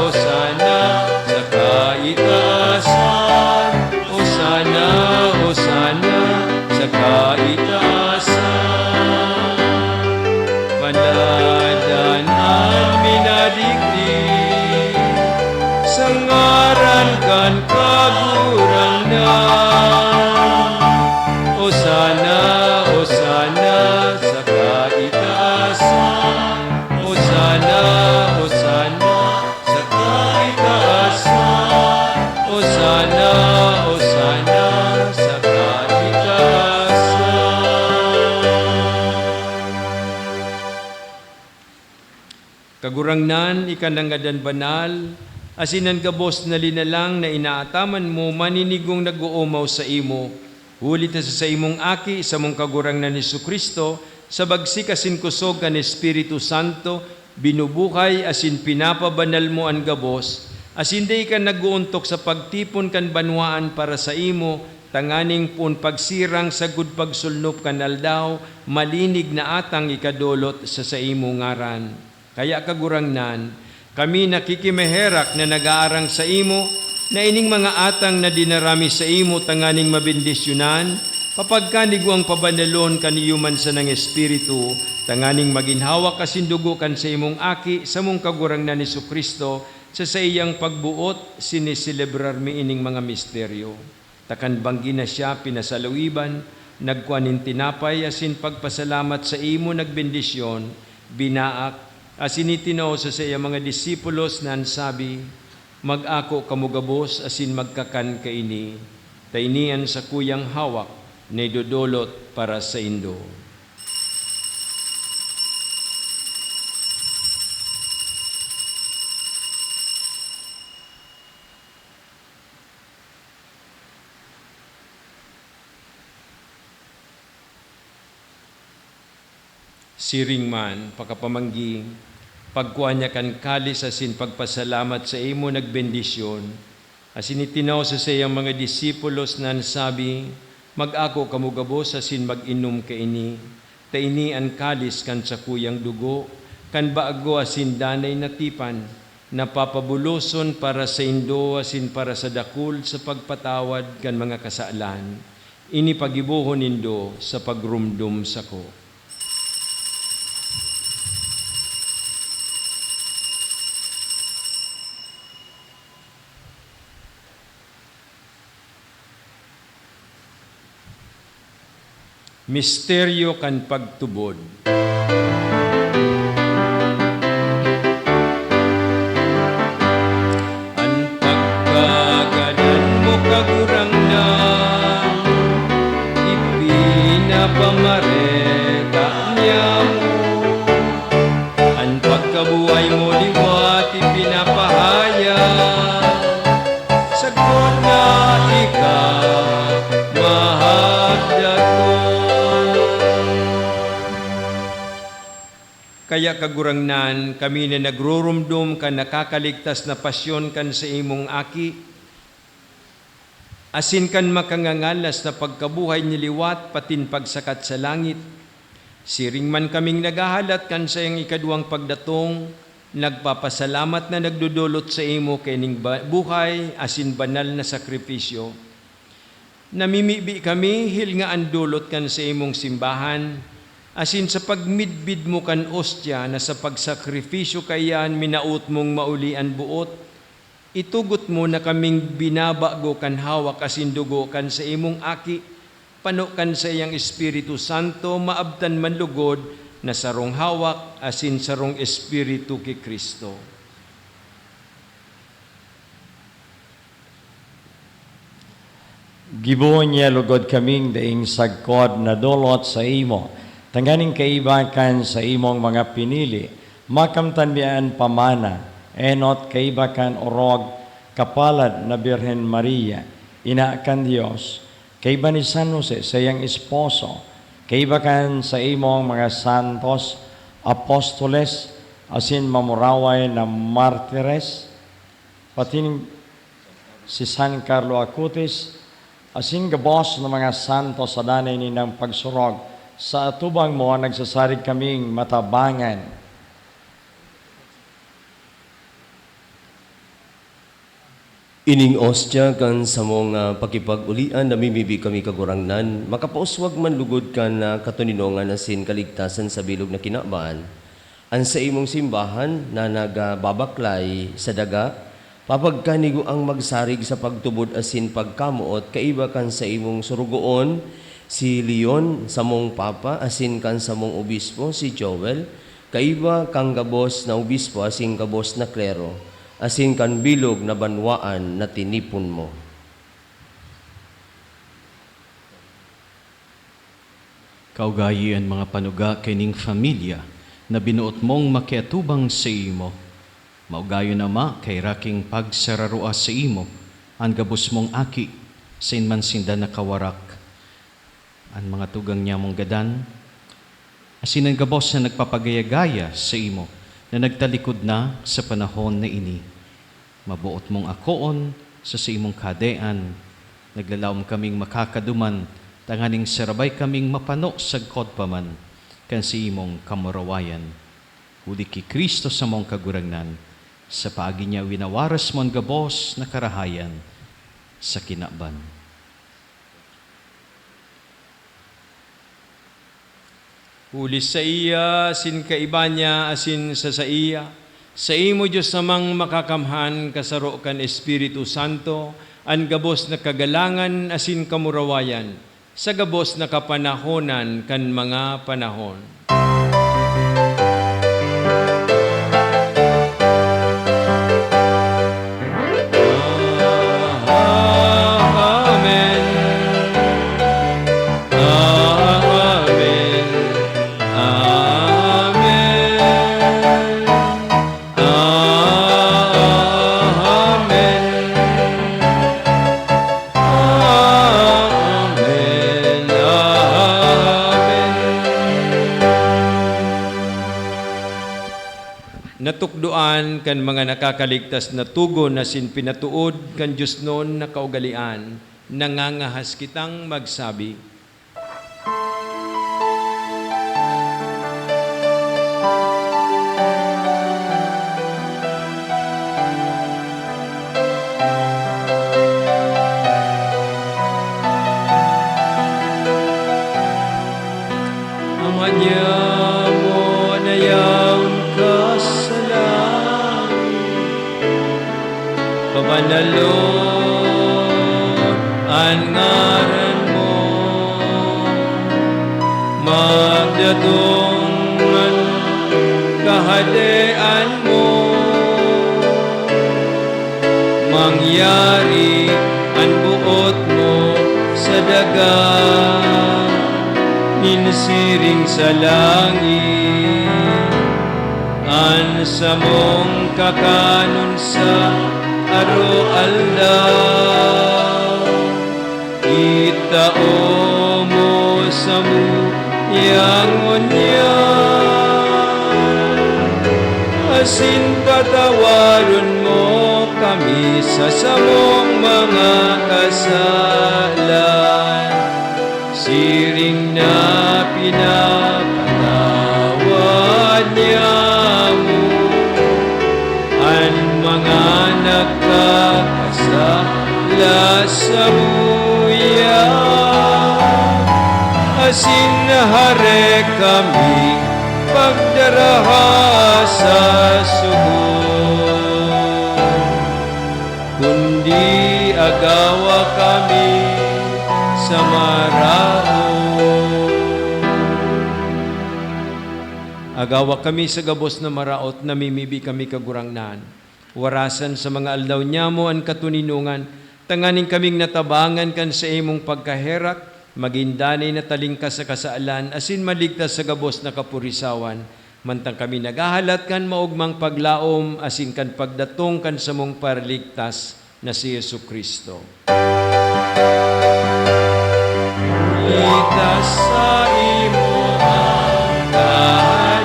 Osana sa kaitaasan, Osana, Osana sa kaitaasan. Manadan an minadigdi sa ngaran kan Kagurangnan. Osana, Osana sa kaitaasan. Osana, Osana sa kaitaasan. Osana, Osana sa kaitaasan. Kagurangnan, ika na ngadan banal, asin an gabos na linalang na inaataman mo maninigong nag-oomaw saimo, huli ta sa saimong Aki, samong Kagurangnan Jesu-Cristo, sa bagsik asin kusog kan Espiritu Santo, binubuhay asin pinapabanal mo an gabos, asin dai ka nag-oontok sa pagtipon kan banwaan para saimo, tanganing poon pagsirang sagkod pagsulnop kan aldaw, malinig na atang ikadolot sa saimong ngaran. Kaya, Kagurangnan, kami nakikimaherak na nag-aarang saimo, na ining mga atang na dinara mi saimo tanganing mabendisyonan, papagkanigwang pabanalon kan iyo man sanang Espiritu, tanganing magin hawak asin dugo kan saimong Aki, samong Kagurangnan Jesu-Cristo, sa saiyang pagboot, siniselebrar mi ining mga misteryo. Ta kan banggi na siya pinasalawiban, nagkua nin tinapay asin pagpasalamat saimo, nagbendisyon, binaak, asin itinao sa saiyang mga disipulos na an sabi, "Mag-ako kamo gabos asin magkakan kaini, ta ini an sakuyang hawak na idodolot para saindo." Siring man, pakapamanggi, pagkua niya kan kalis asin pagpasalamat saimo, nagbendisyon, asin itinao sa saiyang mga disipulos na an sabi, "Mag-ako kamo gabos asin mag-inom kaini, ta ini an kalis kan sakuyang dugo, kan bago asin danay na tipan, na papabuloson para saindo asin para sa dakul sa pagpatawad kan mga kasalan. Ini pagibohon nindo sa pagromdom sako. Misteryo kan pagtubod. An pagkagadan mo, Kagurangnan, ipinapamareta niamo. An pagkabuhay mo liwat ipinapahayag, sagkod na ika mahagdakon. Kaya, Kagurangnan, kami na nagruromdom kan nakakaligtas na pasyon kan saimong Aki, asin kan makangangalas na pagkabuhay niya liwat patin pagsakat sa langit, siring man kaming naghahalat kan saiyang ikaduwang pagdatong, nagpapasalamat na nagdodolot saimo kaining ba-, buhay asin banal na sakripisyo. Namimibi kami, hilnga an dolot kan saimong simbahan, asin sa pagmidbid mo kan ostya na sa pagsakripisyo kaiyan minaot mong mauli an boot, itugot mo na kaming binabago kan hawak asin dugo kan saimong Aki, pano kan saiyang Espiritu Santo, maabtan man lugod na sarong hawak asin sarong Espiritu ki Cristo. Gibohon niya lugod kaming daing sagkod na dolot saimo, tanganing kaiba kan saimong mga pinili, makamtan mi an pamana, enot kaiba kan orog, kapalad na Birhen Maria, ina kan Dios, kaiba ni San Jose, saiyang esposo, kaiba kan saimong mga santos, apostoles, asin mamuraway na martires, pati si San Carlo Acutis, asin gabos na mga santos sa danay nindang pagsurog, sa atubang mo nagsasarig kaming matabangan. Ining ostya kan samong, ah, pakipag-olian namimibi kami, Kagurangnan, makapauswag man lugod kan, ah, katoninongan asin kaligtasan sa bilog na kinaban. An saimong simbahan na nagbabaklay sa daga, papagkaniguang magsarig sa pagtubod asin pagkamoot kaiba kan saimong sorogoon, si Leon, samong Papa, asin kan samong Obispo, si Joel, kaiba kan gabos na obispo asin gabos na klero, asin kan bilog na banwaan na tinipon mo. Kaugayi an mga panuga kaining familya na binoot mong makiatubang saimo. Maugayon, Ama, kaira king pagsararua saimo an gabos mong aki, sain man sinda nakawarak. An mga tugang niya mong gadan, asin an gabos na nagpapagaya-gaya saimo na nagtalikod na sa panahon na ini. Maboot mong akoon sa saimong kahadean. Naglalaom kaming makakaduman tanganing sarabay kaming mapano sagkod pa man kan saimong kamurawayan. Huli ki Cristo samong Kagurangnan, sa paagi niya winawaras mo an gabos na karahayan sa kinaban. Huli saiya, asin kaiba niya, asin sa saiya, saimo, Dios Amang Makakamhan, kasaro kan Espiritu Santo, an gabos na kagalangan asin kamurawayan, sa gabos na kapanahonan kan mga panahon. Amen. Amen. Amen. Amen. Amen. Amen. Natukdoan kan mga nakakaligtas na togon asin pinatood kan diosnon na kaugalean, nangangahas kitang magsabi. an ngaran mo, magdatong an Kahadean mo, mangyari an boot mo sa daga nin siring sa langit. An samong kakanon sa aroaldaw, itao mo samo ngunyan, asin patawaron mo kami sa samong mga kasalan, siring na pinapatawad niamo an mga nagkakasala samuya, asin hare kami pagdaraha sa sugod, kundi agawa kami sa maraot. Agawa kami sa gabos na maraot, namimibi kami, Kagurangnan. Warasan sa mga aldaw nyamo an katoninongan, tanganing kaming natabangan kan saimong pagkaherak, magin danay na talingkas sa kasalan, asin maligtas sa gabos na kapurisawan, mantang kami naghahalat kan maogmang paglaom asin kan pagdatong kan samong Paraligtas na si Jesu-Cristo. Huli ta saimo an kahadean,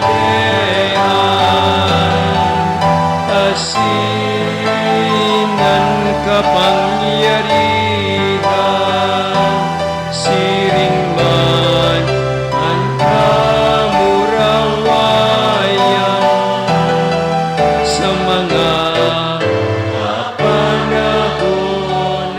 asin an kapangyarihan, siring man an kamurawayan sa mga kapanahonan.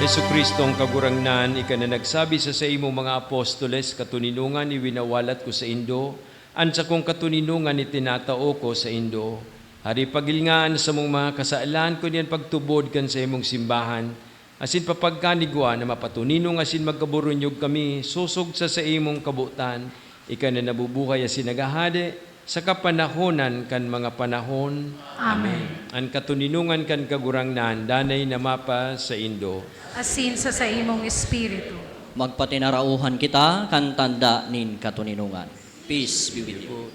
Jesu-Cristo, an Kagurangnan, ika na nagsabi sa saimong mga apostoles, "Katoninongan iwinawalat ko saindo, an sakong katoninongan itinatao ko saindo." Hari, pagilnga an samong mga kasalan, kun iyan pagtubod kan saimong simbahan, asin papagkanigwa na mapatoninong asin magkaburunyog kami sosog sa saimong kabotan, ika na nabubuhay asin naghahade sa kapanahonan kan mga panahon. Amen. Amen. An katoninongan kan Kagurangnan danay na mapasaindo. Asin sa saimong espiritu. Magpatinarauhan kita kan tanda nin katoninongan. Peace be with you.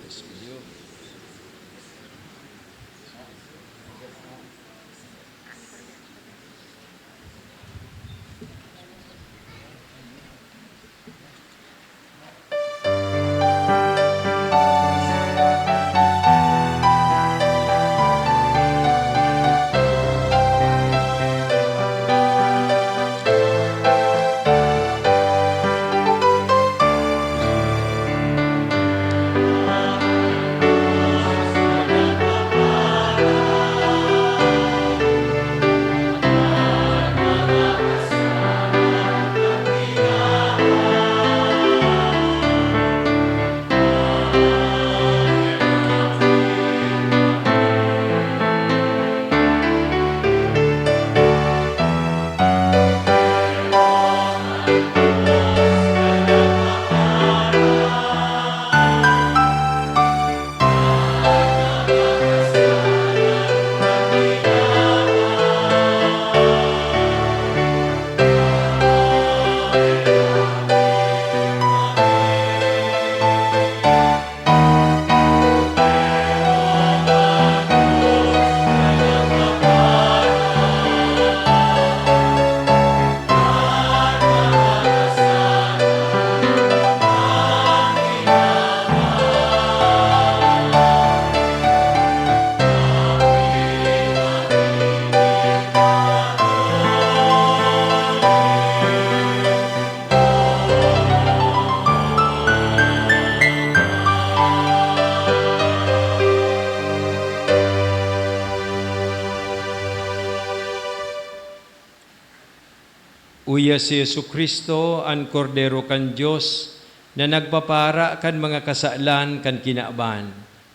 Uya si Jesu-Cristo, an Kordero kan Dios, na nagpapara kan mga kasalan kan kinaban.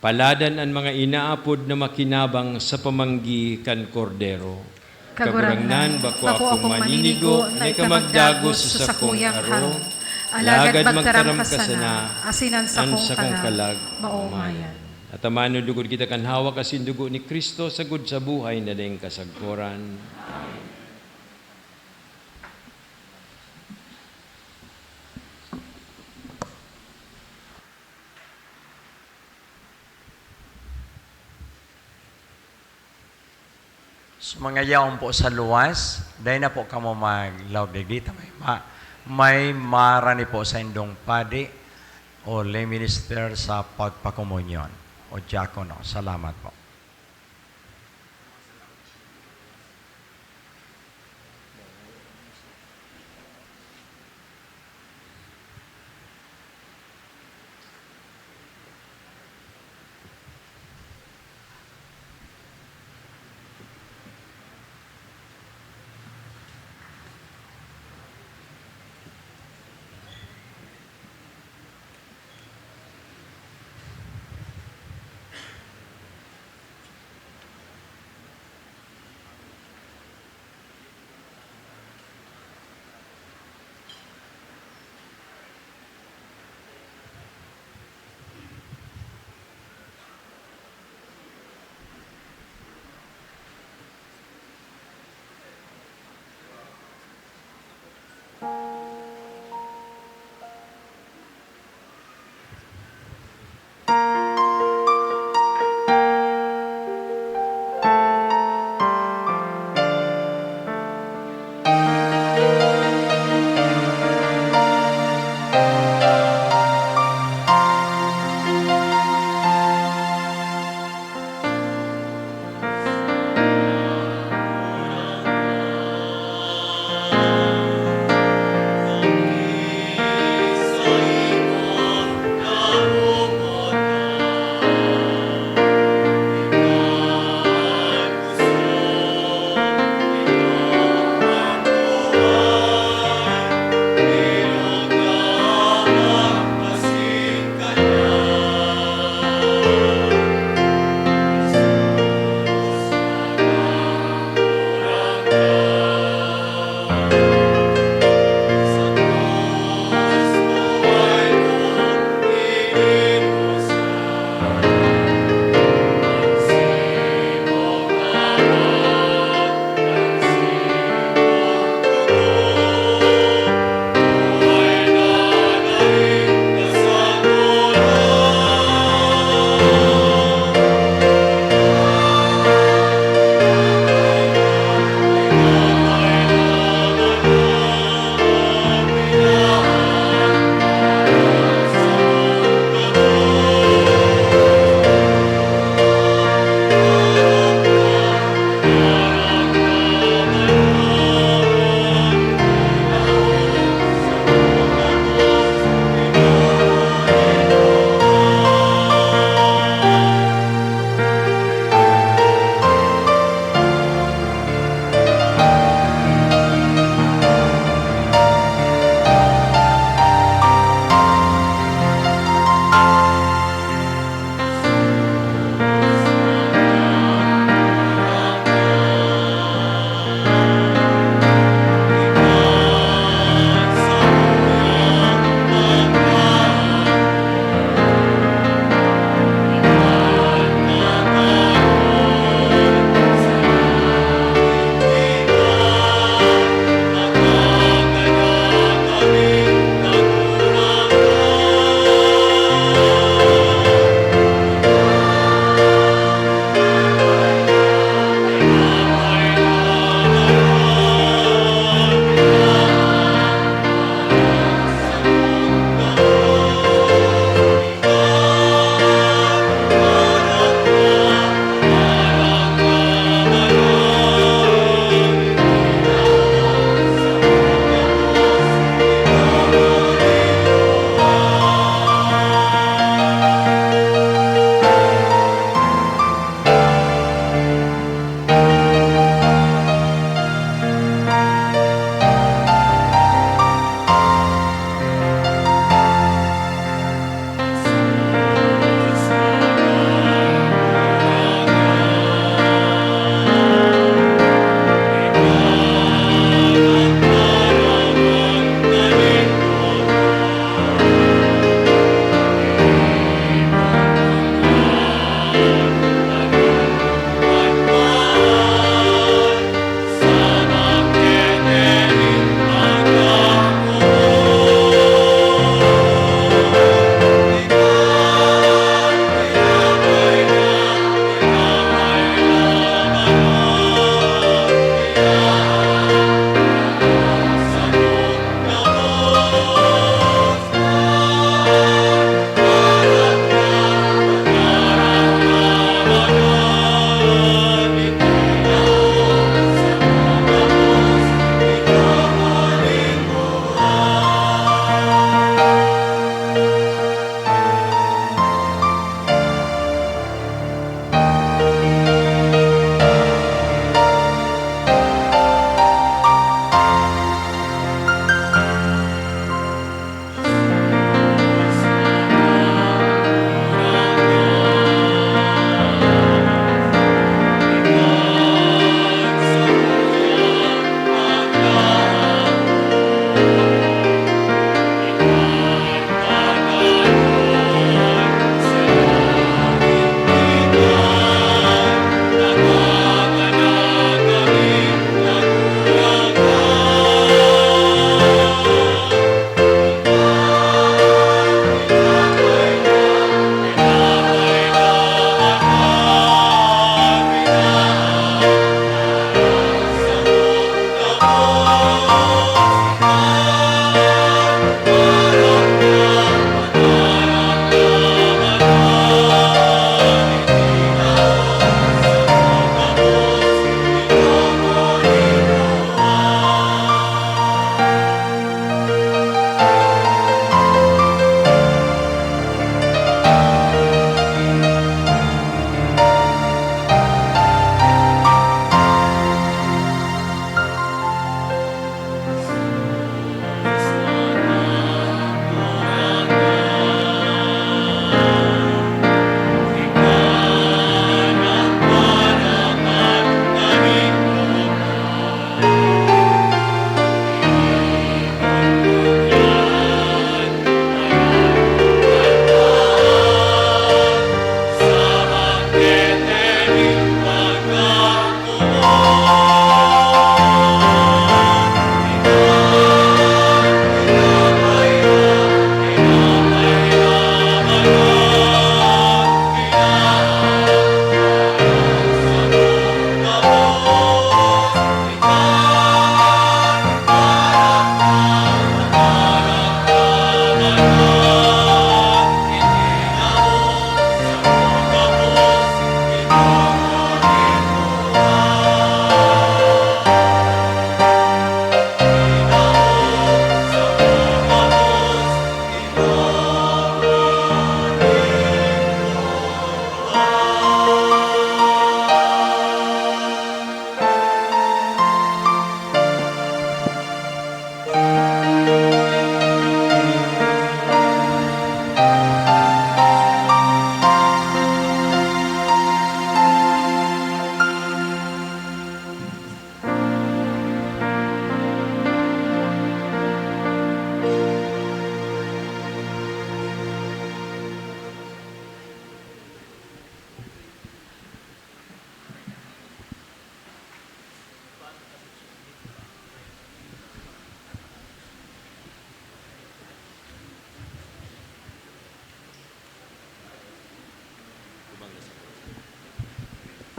Paladan an mga inaapod na makinabang sa pamanggi kan Kordero. Kagurangnan, bako akong maninigo na ika magdagos sa sakuyang harong, alagad magtaram ka sana, asin an sakong kalag maomayan. At amano lugod kita kan hawak asin dugo ni Cristo sagod sa buhay na daing kasagkoran. Sa mga yaon po sa luwas, dai na po kamo maglaog digdi ta may ma-, may marani po sa indong padi o lay minister sa pagpakomunyon o diakono. Salamat po.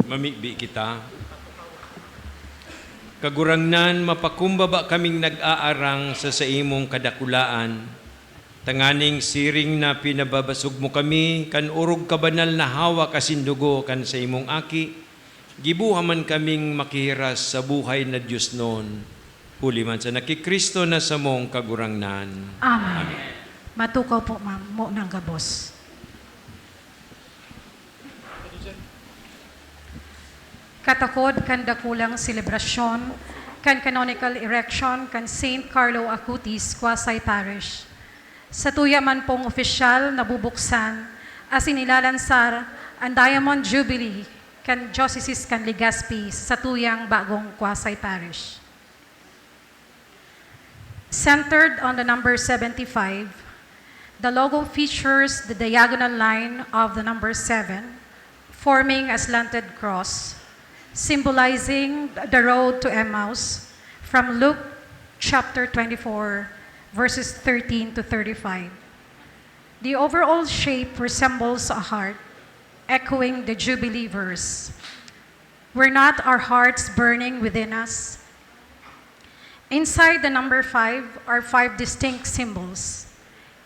Mamibi kita. Kagurangnan, mapakumbaba kaming nag-aarang sa saimong kadakulaan, tanganing siring na pinababasog mo kami kan orog kabanal na hawak asin dugo kan saimong Aki, giboha man kaming makihiras sa buhay na diosnon, huli man sa naki Cristo na samong Kagurangnan. Amen. Amen. Matukaw po, ma'am, mo ng gabos. Katakod kan dakulang selebrasyon kan canonical erection kan Saint Carlo Acutis Quasi-Parish. Sa tuya man pong opisyal na bubuksan asin ilalansar an Diamond Jubilee kan Diocese kan Legazpi sa tuyang bagong Quasi-Parish. Centered on the number seventy-five, the logo features the diagonal line of the number seven, forming a slanted cross, symbolizing the road to Emmaus from Luke chapter twenty-four, verses thirteen to thirty-five. The overall shape resembles a heart, echoing the Jubilee verse. Were not our hearts burning within us? Inside the number five are five distinct symbols,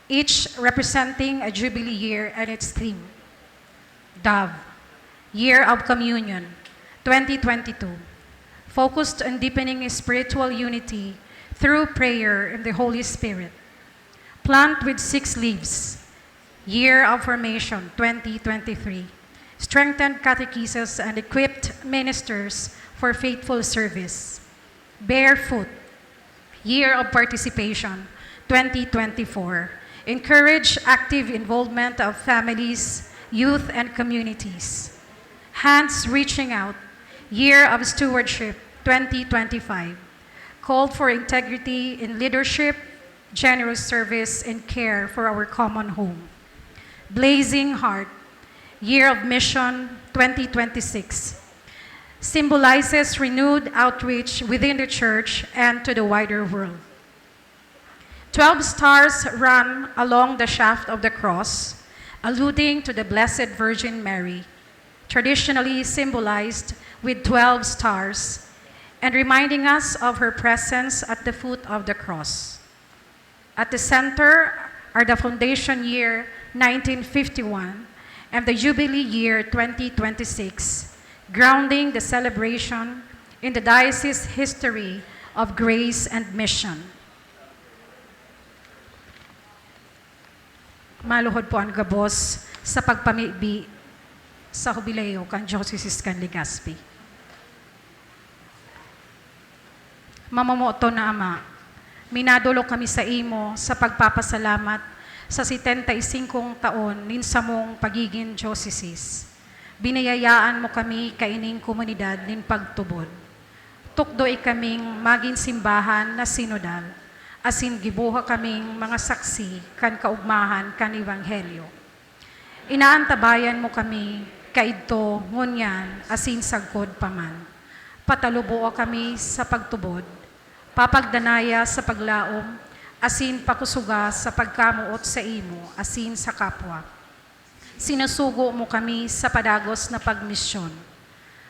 each representing a Jubilee year and its theme. Dove, Year of Communion, twenty twenty-two, focused on deepening spiritual unity through prayer and the Holy Spirit. Plant with six leaves, Year of Formation, twenty twenty-three, strengthened catechesis and equipped ministers for faithful service. Barefoot, Year of Participation, twenty twenty-four, encourage active involvement of families, youth, and communities. Hands Reaching Out, Year of Stewardship, twenty twenty-five, called for integrity in leadership, generous service, and care for our common home. Blazing Heart, Year of Mission, twenty twenty-six, symbolizes renewed outreach within the church and to the wider world. Twelve stars run along the shaft of the cross, alluding to the Blessed Virgin Mary, traditionally symbolized with twelve stars, and reminding us of her presence at the foot of the cross. At the center are the foundation year nineteen fifty-one and the jubilee year twenty twenty-six, grounding the celebration in the diocese history of grace and mission. Maluhod po an gabos sa pagpamibi sa hubileo kan Diocese kan Legazpi. Mamomoton na Ama, minadolok kami saimo sa pagpapasalamat sa setenta y singkong taon nin samong pagigin diocese. Biniyayaan mo kami kaining komunidad nin pagtubod. Tukdoy kaming magin simbahan na sinodal, asin gibuha kaming mga saksi kan kaogmahan kan Ebanghelyo. Inaantabayan mo kami kaidto, ngunyan, asin sagkod pa man. Pataluboa kami sa pagtubod, papagdanaya sa paglaom, asin pakusoga sa pagkamoot saimo asin sa kapwa. Sinusugo mo kami sa padagos na pagmisyon.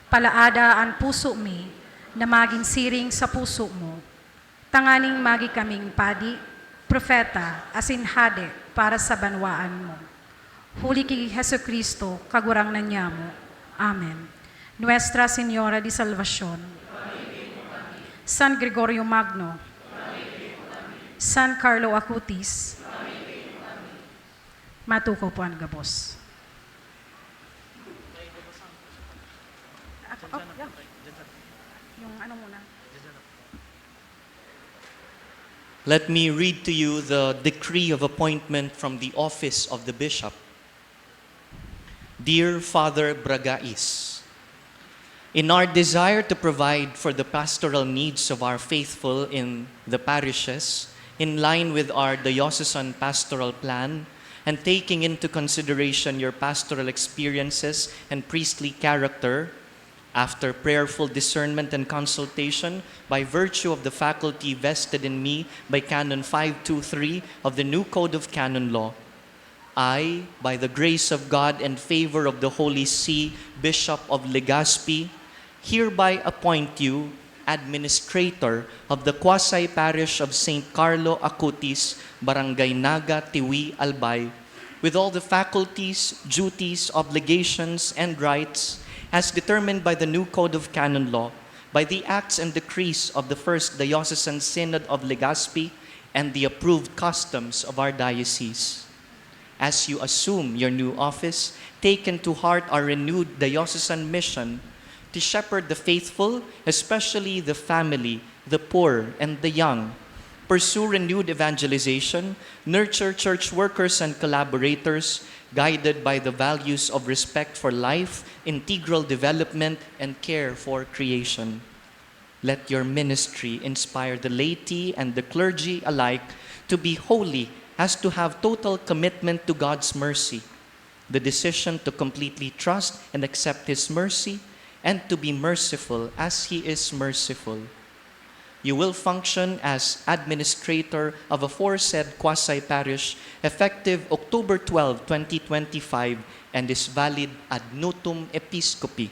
Palaada an puso mi na magin siring sa puso mo, tanganing magi kaming padi, propeta, asin hade para sa banwaan mo. Huli ki Jesu-Cristo, Kagurangnan niamo. Amen. Nuestra Señora de Salvacion, San Gregorio Magno, San Carlo Acutis, matukaw po an gabos. Ako, oh, yeah. Yung ano muna. Let me read to you the decree of appointment from the office of the bishop. Dear Father Bragais, in our desire to provide for the pastoral needs of our faithful in the parishes, in line with our diocesan pastoral plan, and taking into consideration your pastoral experiences and priestly character, after prayerful discernment and consultation, by virtue of the faculty vested in me by Canon five two three of the new Code of Canon Law, I, by the grace of God and favor of the Holy See, Bishop of Legazpi, hereby appoint you administrator of the quasi-parish of Saint Carlo Acutis, Barangay Naga, Tiwi, Albay, with all the faculties, duties, obligations, and rights as determined by the new Code of Canon Law, by the acts and decrees of the First Diocesan Synod of Legazpi, and the approved customs of our diocese. As you assume your new office, take into heart our renewed diocesan mission to shepherd the faithful, especially the family, the poor, and the young. Pursue renewed evangelization, nurture church workers and collaborators, guided by the values of respect for life, integral development, and care for creation. Let your ministry inspire the laity and the clergy alike to be holy as to have total commitment to God's mercy, the decision to completely trust and accept His mercy, and to be merciful as He is merciful. You will function as administrator of aforesaid quasi-parish effective October twelve, twenty twenty-five, and is valid ad nutum episcopi.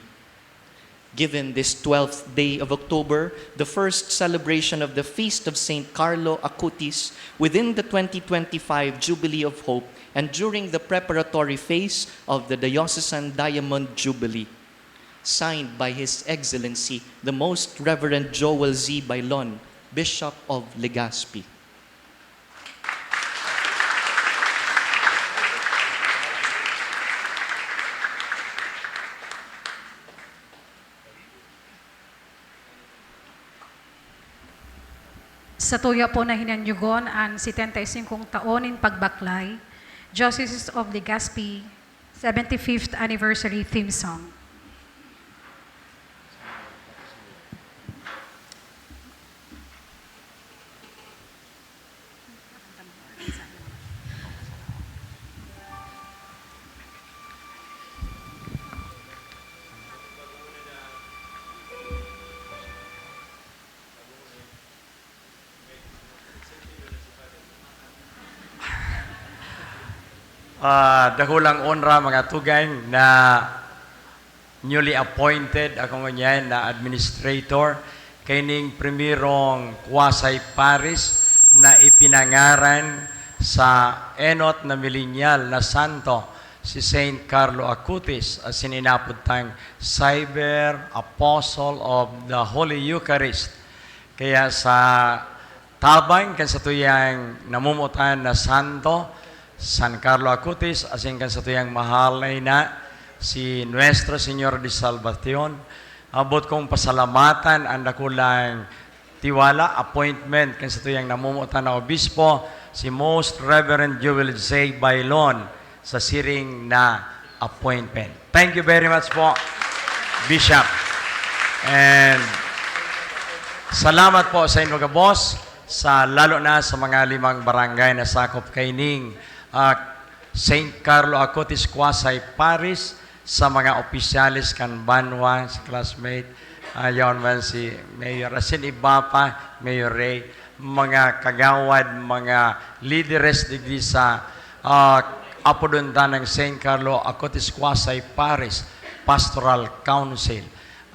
Given this twelfth day of October, the first celebration of the Feast of Saint Carlo Acutis within the twenty twenty-five Jubilee of Hope and during the preparatory phase of the Diocesan Diamond Jubilee. Signed by His Excellency, the Most Reverend Joel Z. Bailon, Bishop of Legazpi. Satuya po na hinanyugon an setenta y singkong taon nin pagbaklay, Diocese of Legazpi, seventy-fifth Anniversary Theme Song. Ah, dakulang onra, mga tugang, na newly appointed ako ngunyan na administrator kaining primerong quasi-parish na ipinangaran sa enot na milenyal na santo, si Saint Carlo Acutis, asin inapod tang Cyber Apostle of the Holy Eucharist. Kaya sa tabang kan satuyang namomotan na santo, San Carlo Acutis, asin kan satuyang mahal na ina, si Nuestra Señora de Salvacion, abot kong pasalamatan an dakulang tiwala, appointment kan satuyang namomotan na obispo, si Most Reverend Joel J. Bailon, sa siring na appointment. Thank you very much po, Bishop. And salamat po sa inyo gabos, sa, lalo na sa mga limang barangay na sakop kaining, ah, Saint Carlo Acutis Quasi Parish, sa mga opisyales kan banwa, si classmate, ah, yaon man si Mayor, asin iba pa, Mayor Ray, mga kagawad, mga lideres digdi sa, ah, apodon tanang Saint Carlo Acutis Quasi Parish Pastoral Council,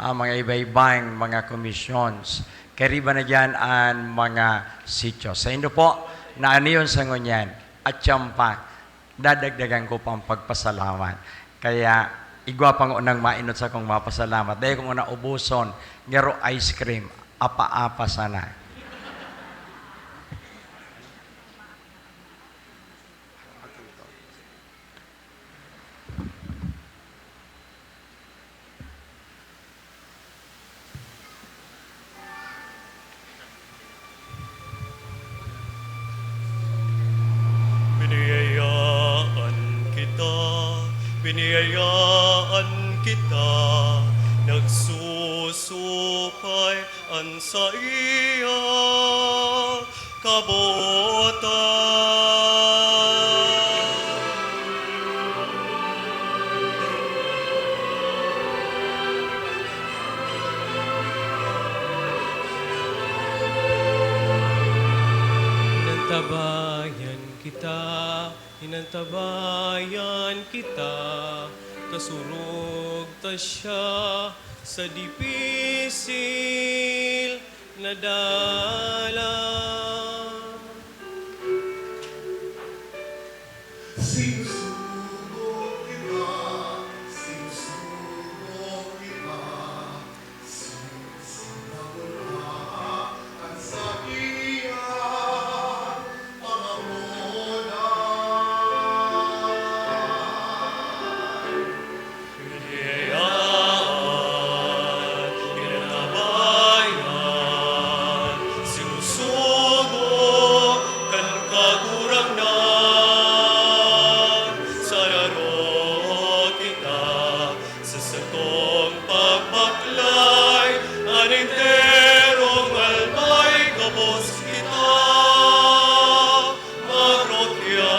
ah, mga iba-ibang mga commissions. Kariba na diyan an mga sityo. Saindo po, naaniyon sa ngunyan, at siyam pa, dadagdagan ko pang pagpasalamat. Kaya, igwa pa ngunang mainot sa kong mapasalamat. Dai ko nguna ubuson, ngero ice cream, apa-apa sana. Biniyayaan kita, biniyayaan kita, nagsusupay an saiya kabotan. Nantabayan kita, Inantabayan kita, kasurog ta siya sa dipisil na dalan. Sinusugo kita, sinusugo kita. Sinusugo kan Kagurangnan, sararo kita. Sa satong pagbaklay, an enterong albay gabos kita magrukya.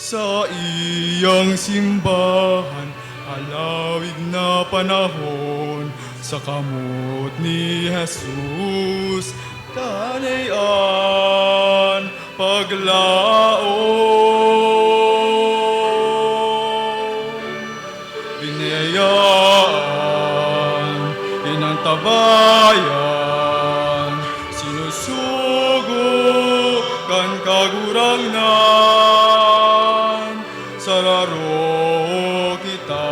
Saiyang simbahan, halawig na panahon, sa kamot ni Jesus, danay an paglaom. Binayaan, inantabayan, sinusugo kan Kagurangnan, sararo kita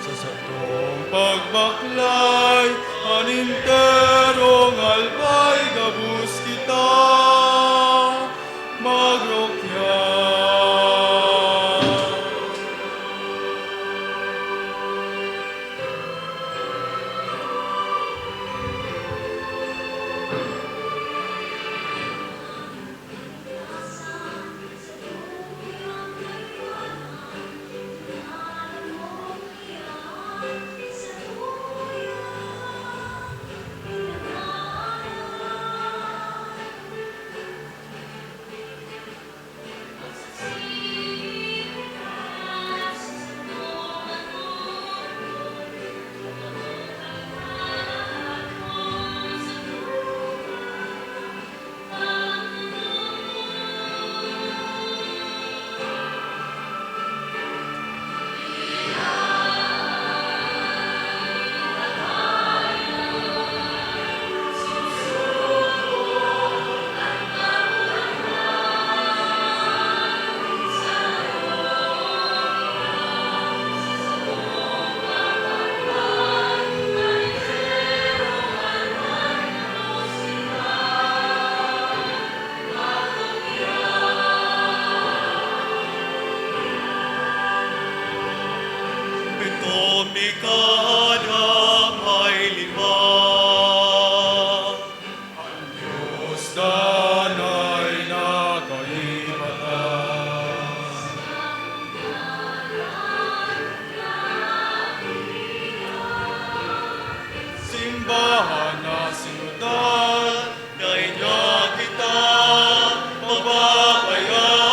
sa satong pagbaklay, an enterong albay gabos kita magrukya. Pito mi kada may lima. An Dios danay na kaiba ta. Simbahan na sinodal, dai niya kita pababayaan.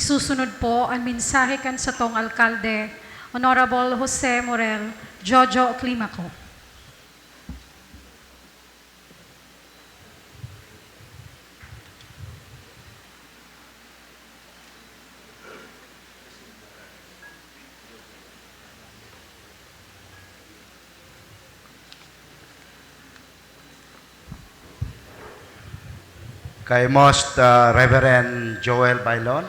Susunod po an mensahe kan satong alkalde, Honorable Jose Morel Jojo Climaco. Kay Most, ah, Reverend Joel Bailon,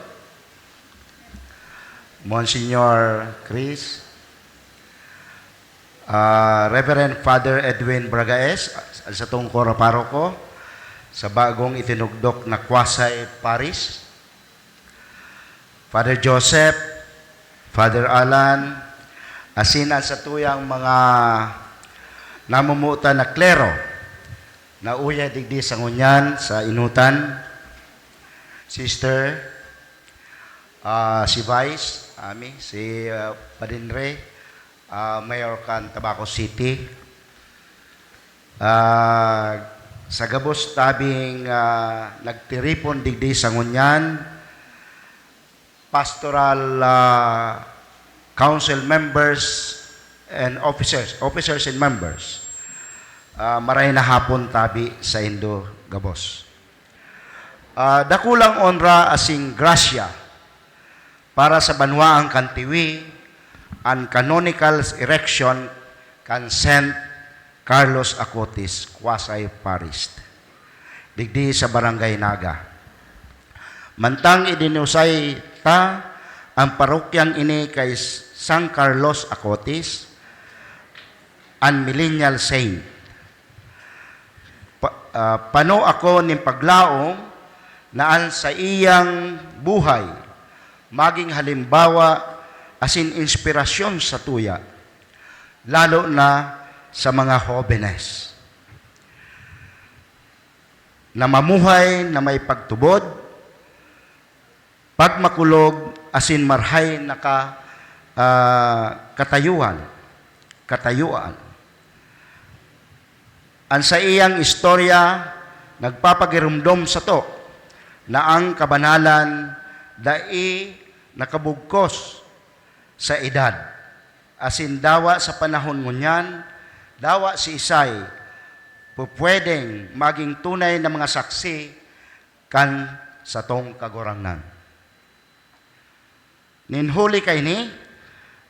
Monsignor Chris, ah, Reverend Father Edwin Bragaes, sa tungkol na paroko, sa bagong itinugdok na quasi-parish, Father Joseph, Father Alan, asin an satuyang mga namumutan na klero na uya digdi sa ngunyan sa inutan, Sister, ah, si Vice, ami, si, ah, Padre, ah, Mayor kan Tabaco City. Ah, sa gabos tabing, ah, nagtiripon digdi sa ngunyan, pastoral, ah, council members and officers, officers and members, ah, maray na hapon tabi saindo gabos. Ah, dakulang onra asin grasya para sa banwaan kan Tiwi an canonical erection kan Saint Carlos Acutis Quasi-Parish, digdi sa Barangay Naga. Mantang idinusay ta an parokyang ini kay San Carlos Acutis, an millennial saint. Pa-, ah, pano ako nin paglaom na an saiyang buhay magin halimbawa asin inspirasyon sa tuya, lalo na sa mga hobenes na mamuhay na may pagtubod, pagmakulog asin marhay na ka-, ah, katayuan, katayuan. An saiyang istorya nagpapagiromdom sato na ang kabanalan dai nakabugkos sa edad, asin dawa sa panahon ngunyan, dawa siisay pupwedeng maging tunay na mga saksi kan satong Kagurangnan. Nin huli kaini,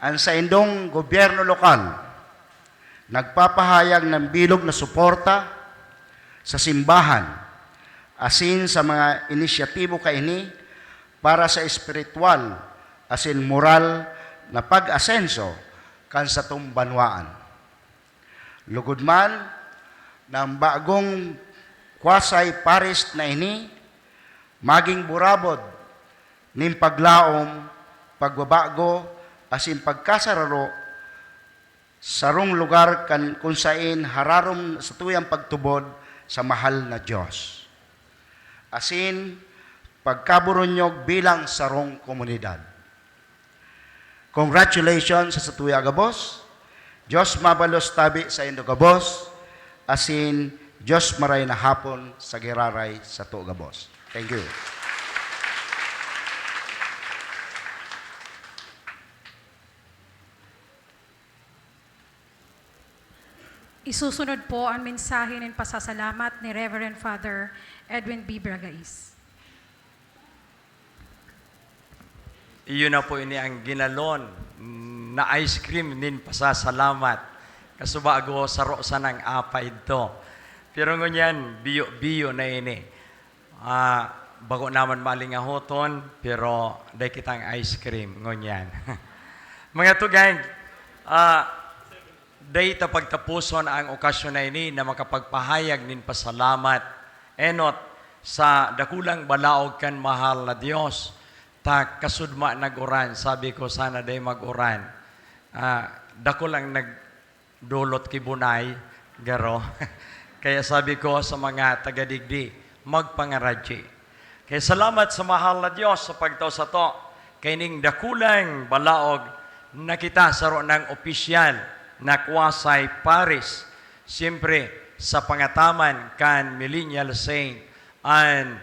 an saindong gobyerno lokal nagpapahayag nin bilog na suporta sa simbahan asin sa mga inisyatibo kaini para sa espiritual asin moral na pag-asenso kan satong banwaan. Lugod man na an bagong quasi-parish na ini magin burabod nin paglaom, pagbabago, asin pagkasararo sarong lugar kan, kun saen hararom satuyang pagtubod sa mahal na Dios, asin pagkaburunyog bilang sarong komunidad. Congratulations sa satuya gabos. Dios mabalos tabi saindo gabos, asin Dios maray na hapon sa giraray sato gabos. Thank you. Isusunod po an mensahe nin pasasalamat ni Reverend Father Edwin B. Bragais. Iyo na po ini an ginalon na ice cream nin pasasalamat. Kasubago, saro sanang apa idto. Pero ngunyan, biyo-biyo na ini. Ah, bako naman malingahoton, pero dai kitang ice cream ngunyan. Mga tugang, ah, dai ta pagtaposon ang okasyon na ini na makapagpahayag nin pasalamat, enot sa dakulang balaog kan mahal na Dios, ta kasudma nag-uran. Sabi ko, "Sana dai mag-uran." Ah, dakul ang nag-, dolot ki Bunay, garo. Kaya sabi ko sa mga taga digdi, magpangaradyi. Kaya salamat sa mahal na Dios sa pagtao sato kaining dakulang balaog na kita saro nang opisyal na quasi-parish, siyempre sa pangataman kan Millennial Saint an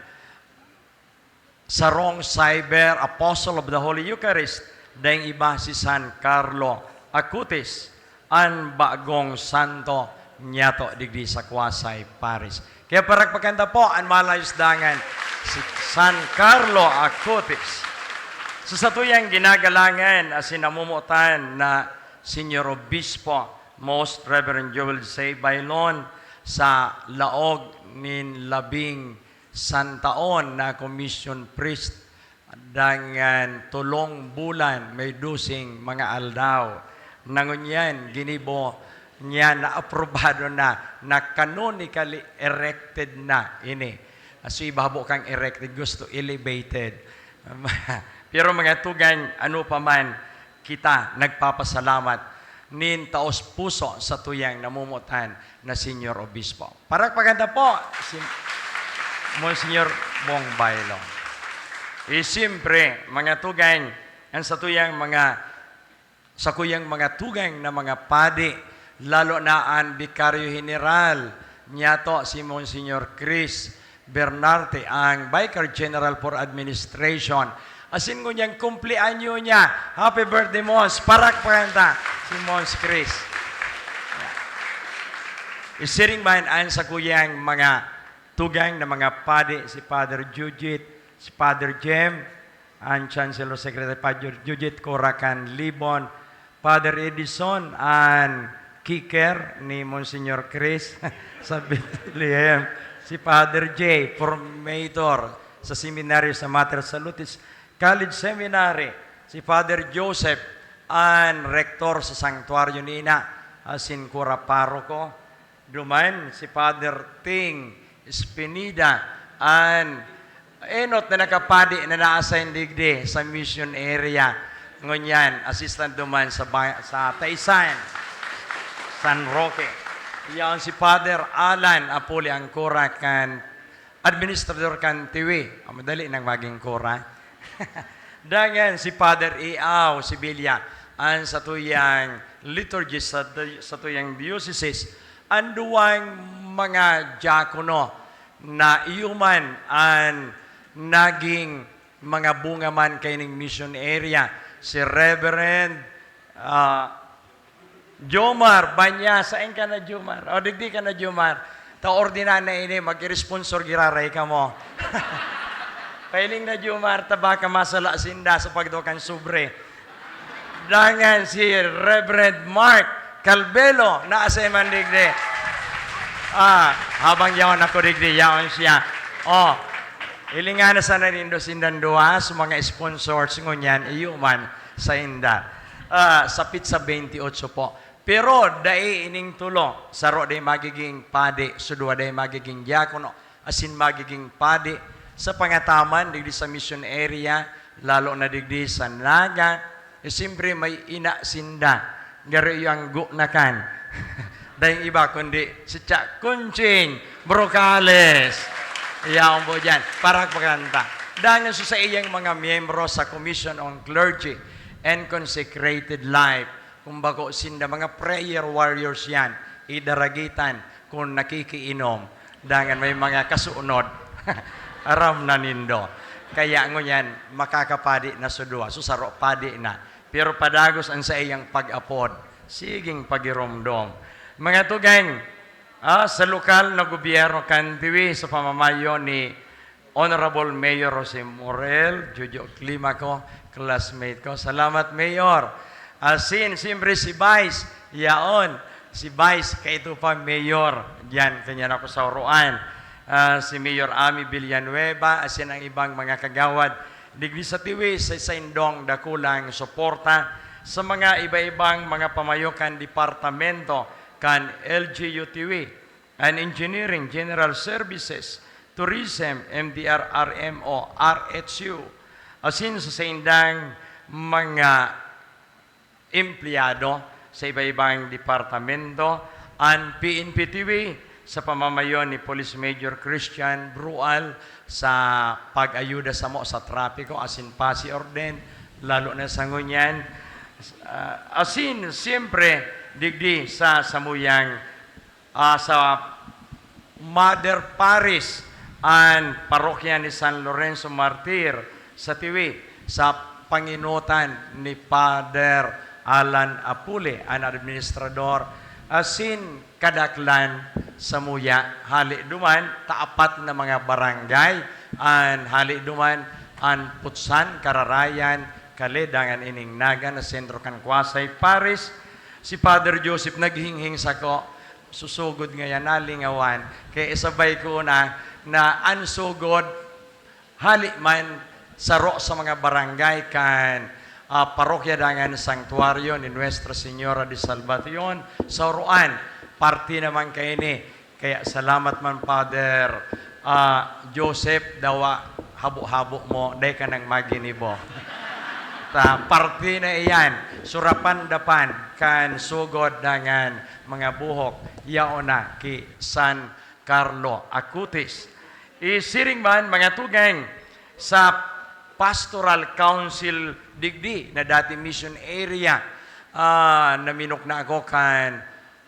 Sarong cyber apostle of the Holy Eucharist, daing iba si San Carlo Acutis, an bagong santo nyato digdi sa Quasay Paris. Kaya parakpakan ta po an malayos dangan, si San Carlo Acutis. Sa satuyang ginagalangan asin namomotan na Señor Obispo, Most Reverend Joel J. Bailon, sa laog nin labing santaon na commission priest, dangan tolong bulan may doseng mga aldaw. Na ngunyan, ginibo niya na aprobado na, na canonically erected na ini. So, iba habo kang erected, gusto elevated. Pero mga tugang, ano pa man, kita nagpapasalamat nin taos puso sa tuyang namomotan na Señor Obispo. Parakpakan ta po si Monsignor Bong Bailo. E siyempre, mga tugang, ang satuyang mga, sakuyang mga tugang na mga padi, lalo na an Bikaryo Heneral, nyato si Monsignor Chris Bernarte, ang Vicar General for Administration. Asin ngunyan kumpleanyo niya. Happy birthday, Mons! Parakpakan ta si Mons Chris. Isiring man an sakuyang mga tugang na mga padi, si Father Jujit, si Father Jem, an Chancellor Secretary, Father Jujit Cora kan Libon, Father Edison, an kicker ni Monsignor Chris sa Bethlehem, si Father J, formator sa seminaryo sa Mater Salutis College Seminary, si Father Joseph, an rektor sa Sanktuaryo Nina, asin Cora Paroko, duman si Father Ting Espinida, an enot na nakapadi na na-assign digdi sa mission area. Ngunyan, assistant duman sa ba-, sa Taisan, San Roque. Yaon si Father Alan Apoli, ang kura kan administrador kan Tiwi. Ah, madali nang maging kura. Dangan si Father Iao Sibilia, an satuyang liturgist sa, satuyang diocese. An duwang mga diakono na iyo man an naging mga bunga man kaining mission area, si Reverend, ah, Jomar Banya. Saen ka na, Jomar? O, digdi ka na, Jomar. Ta ordinan na ini, mag-iresponsor giraray kamo. Pahiling na, Jomar, ta baka masala sinda sa pagdukan sobre. Dangan si Reverend Mark Calvelo, naa sa iman digdi. Ah, habang yaon ako digdi, yaon siya. Oh, hilinga na sana nindo sindang duwa sa mga sponsors ngunyan, iyo man sa inda. Ah, sa petsa twenty-eight po. Pero dai ining tulo, saro dai magiging padi, sudwa dai magiging diakono, asin magiging padi sa pangataman digdi sa mission area, lalo na digdi sa Naga. E, siyempre, may ina sinda, garo iyo ang gunakan. Daing iba kundi si Tia Conching Brocales. Iyaon po dyan. Parakpakan ta. Dangan sa saiyang mga miyembro sa Commission on Clergy and Consecrated Life, kung bako sinda, mga prayer warriors yan, idaragitan kung nakikiinom. Dangan may mga kasuunod. Aram na nindo. Kaya ngunyan, makakapadi na sa duwa. So, saro padi na. Pero padagos ang saiyang pag-apod. Siging pagiromdom. Mga tugang, ah, sa lokal na gobyerno kan Tiwi sa pamamayo ni Honorable Mayor Jose Morel, Jojo Climaco, classmate ko. Salamat, Mayor. Asin, siyempre, si Vice, yaon. Si Vice, kaito pa, Mayor. Diyan, kanya na ako sa Oroan. Ah, si Mayor Ami Villanueva, asin ang ibang mga kagawad. Digdi sa Tiwi, sa saindong dakulang suporta sa mga iba-ibang mga pamayo kan departamento kan L G U Tiwi. And Engineering, General Services, Tourism, M D R R M O, R H U, asin sa saindang mga empleyado sa iba-ibang departamento, an P N P Tiwi sa pamamayo ni Police Major Christian Brual sa pag-ayuda samo sa trapiko asin pasi orden, lalo na sa ngunyan. Ah, asin, siyempre, digdi sa samuyang ah, sa Mother Parish, an parokya ni San Lorenzo Martir sa Tiwi, sa pangenotan ni Father Alan Apule, an administrador, asin kadaklan samuya. Hali duman, ta apat na mga barangay an hali duman, an Putsan, Kararayan, Caled, dangan ining Naga na sentro kan Quasi Paris. Si Father Joseph naghinghing sako, susugod ngayan, nalingawan. Kaya isabay ko na, na an sugod, hali man saro sa mga barangay kan, ah, parokya dangan Santuario ni Nuestra Señora de Salvacion sa Oroan. Parte naman kaini. Kaya salamat man, Father, ah, Joseph, dawa habo-habo mo, dai ka nang maginibo. Ta, parte na iyan, surapan-dapan kan sugod dangan mga buhok, yaon na ki San Carlo Acutis. Isiring man, mga tugang, sa Pastoral Council digdi na dati mission area, ah, naminok na ako kan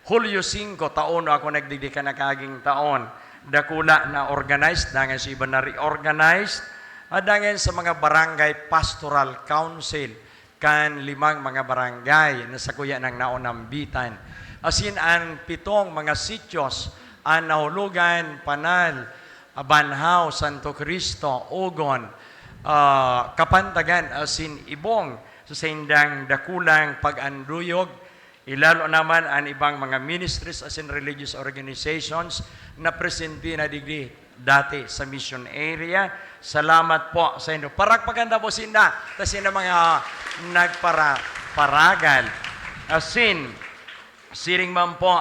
Hulyo singko, taon ako nagdigdi kan nakaaging taon. Dakula na organized, dangan sa iba na reorganized, ah, dangan sa mga barangay pastoral council kan limang mga barangay na sakuya nang naonambitan. Asin an pitong mga sityos, an Nahulugan, Panal, Banhao, Santo Cristo, Ugon, ah, Kapantagan, asin Ibong, sa saindang dakulang pag-anduyog, ilalo naman an ibang mga ministries asin religious organizations na presente na digdi dati sa mission area. Salamat po sa inyo. Parakpakan ta po sinda, ta sinda mga nagpara-, paragal. Asin, siring man po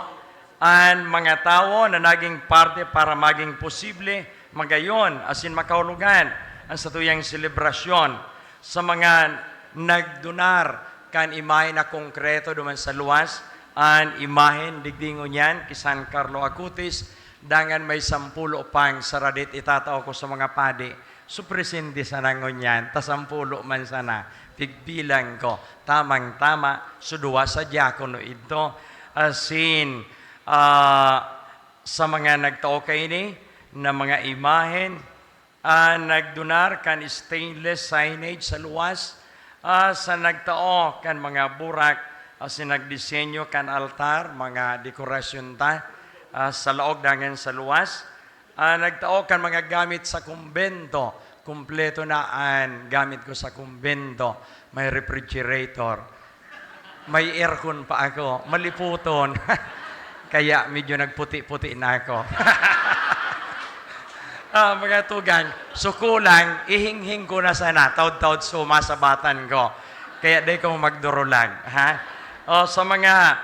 an mga tawo na naging parte para maging posible, magayon, asin makahulugan an satuyang selebrasyon. Sa mga nagdonar kan imahen na konkreto duman sa luwas, an imahen digdi ngunyan ki San Carlo Acutis, dangan may sampulo pang saradit itatao ko sa mga padi. So, presente sana ngunyan, ta sampulo man sana, pigbilang ko, tamang-tama, so duwa sa diakono idto. Asin, ah, sa mga nagtao kaini na mga imahen, ah, nagdonar kan stainless signage sa luwas, ah, sa nagtao kan mga burak, asin nagdisenyo kan altar, mga dekorasyon ta, ah, sa laog dangan sa luwas. Ah, nagtao kan mga gamit sa kumbento. Kumpleto na an gamit ko sa kumbento. May refrigerator. May aircon pa ako. Maliputon. Kaya medyo nagputi-puti na ako. Ah, mga tugang, so kulang, ihinghing ko na sana, taod-taod sumasabatan ko. Kaya dai kamo magdurulag, ha? O, sa mga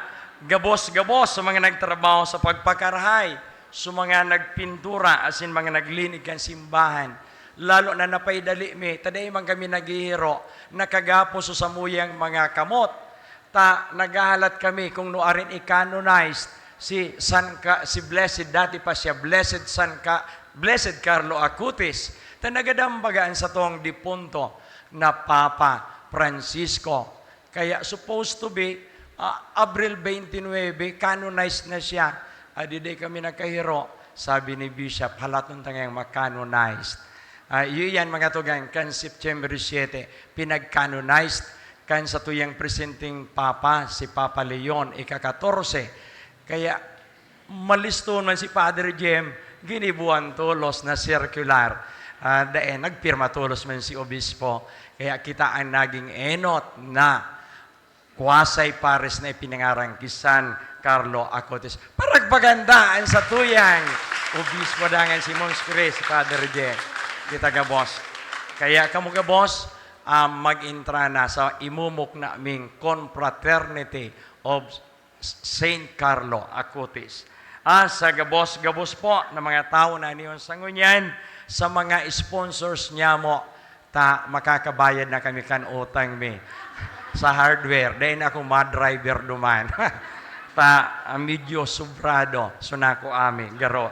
gabos-gabos, sa mga nagtrabaho sa pagpakarahay, sa mga nagpintura, asin mga naglinig kan simbahan, lalo na napaidali mi, ta dai man kami naghihiro, nakagapos sa samuyang mga kamot. Ta naghahalat kami kung nuarin i-canonized si San Ca-, si Blessed, dati pa siya, Blessed San Ca-, Blessed Carlo Acutis. Ta nagadambaga an satong depunto na Papa Francisco. Kaya supposed to be, ah, Abril twenty-nine, canonized na siya. Adi, dai kami nakahiro. Sabi ni Bishop, "Halaton ta ngayang ma-canonized." Ah, iyo yan, mga tugang, kan September siete, pinag-canonized kan satuyang presenteng Papa, si Papa Leon ika-katorse. Kaya, maliston man si Padre Jem, ginibuan tolos na circular. Ah, dai, nagpirma tolos man si Obispo. Kaya kita ang naging enot na quasi-pares na ipinangaran ki San Carlo Acutis. Paragpagan ta an satuyang Obispo dangan si Mons Chris, Padre Jem. Kita gabos. Kaya kamo gabos, ah, mag-entra na sa imumok naming Confraternity of Saint Carlo Acutis. Ah, sa gabos-gabos po na mga tawo na niyon sa ngunyan, sa mga sponsors niya mo, ta makakabayad na kami kan utang mi sa hardware. Dai na ako ma-driver duman. Ta, ah, medyo sobrado, so nako ami, garo.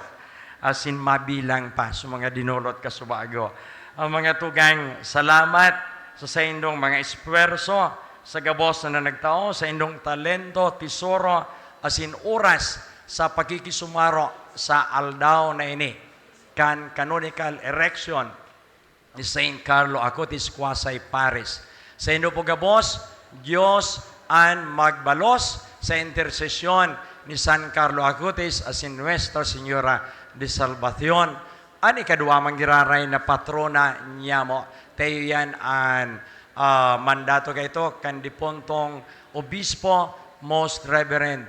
Asin mabilang pa sa mga dinolot kasubago. Ang mga tugang, salamat sa saindong mga esfuerso, sa gabos na nagtao, saindong talento, tesoro, asin oras sa pakikisumaro sa aldaw na ini. kan canonical erection ni Saint Carlo Acutis quasi paris. Saindo po gabos, Dios an magbalos sa intersesyon ni San Carlo Acutis asin Nuestra Señora de Salvacion. An ikadwa man giraray na patrona niyamo, ta iyo yan an, ah, mandato kaito kan dipuntong obispo, Most Reverend,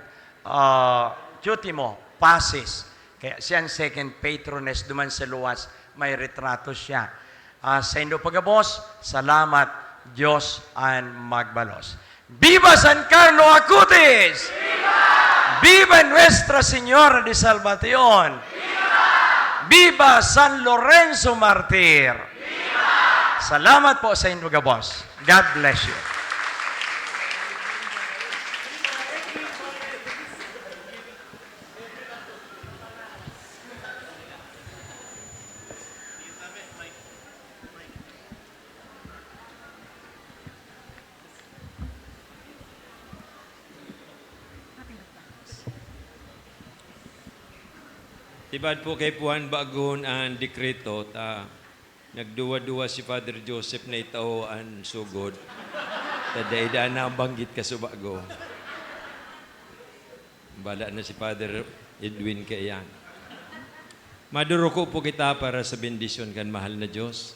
ah, Teutimo Pacis. Kaya siya an second patroness duman sa luwas, may retrato siya. Ah, saindo pa gabos, salamat, Dios an magbalos. Viva San Carlo Acutis! Viva! Viva Nuestra Señora de Salvacion! Viva! Viva San Lorenzo Martir! Viva! Salamat po saindo gabos. God bless you. Tibad po kay Juan Bagon an dekreto, ta nagduwa-duwa si Father Joseph na itao an sugod. Ta dai daa nabanggit ka subago. Bala na si Father Edwin kaiyan. Maduruko po kita para sa bendisyon kan mahal na Dios.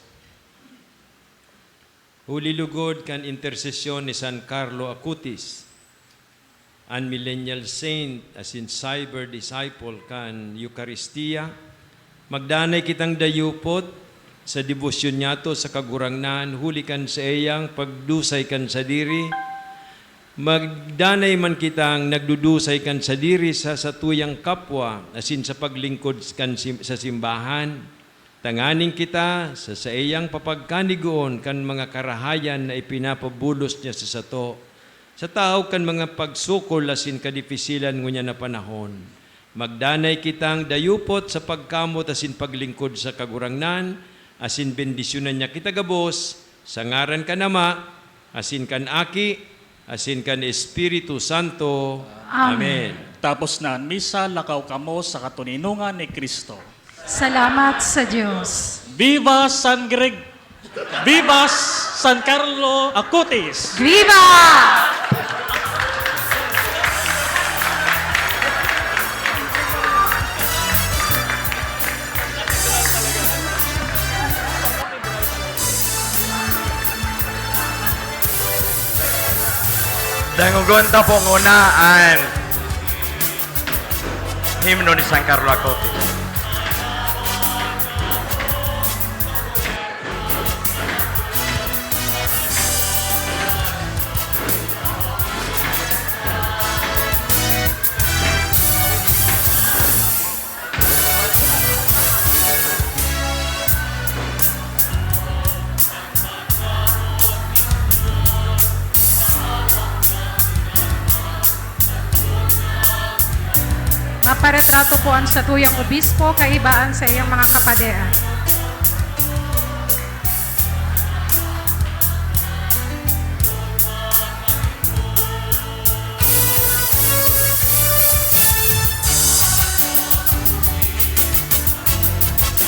Huli lugod kan intersesyon ni San Carlo Acutis, an millennial saint asin cyber disciple kan Eukaristia, magdanay kitang dayupot sa debosyon niyato sa Kagurangnan huli kan saiyang pagdusay kan sadiri. Magdanay man kitang nagdudusay kan sadiri sa satuyang kapwa asin sa paglingkod kan sim-, sa simbahan. Tanganing kita sa saiyang papagkanigoon kan mga karahayan na ipinapabulos niya sa sato, sa tahaw kan mga pagsukol asin kadipisilan ngunyan na panahon. Magdanay kitang dayupot sa pagkamot asin paglingkod sa Kagurangnan, asin bendisyonan niya kita gabos, sa ngaran kan Ama, asin kan Aki, asin kan Espiritu Santo. Amen. Amen. Tapos na an misa, lakaw kamo sa katoninongan ni Cristo. Salamat sa Dios. Viva San Greg-, Viva San Carlo Acutis! Viva! Dangogon ta po nguna an himno ni San Carlo Acutis. Maparetrato po an satuyang obispo kaiba an saiyang mga kapadean.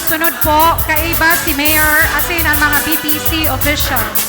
Sunod po, kaiba si Mayor asin ang mga B P C officials.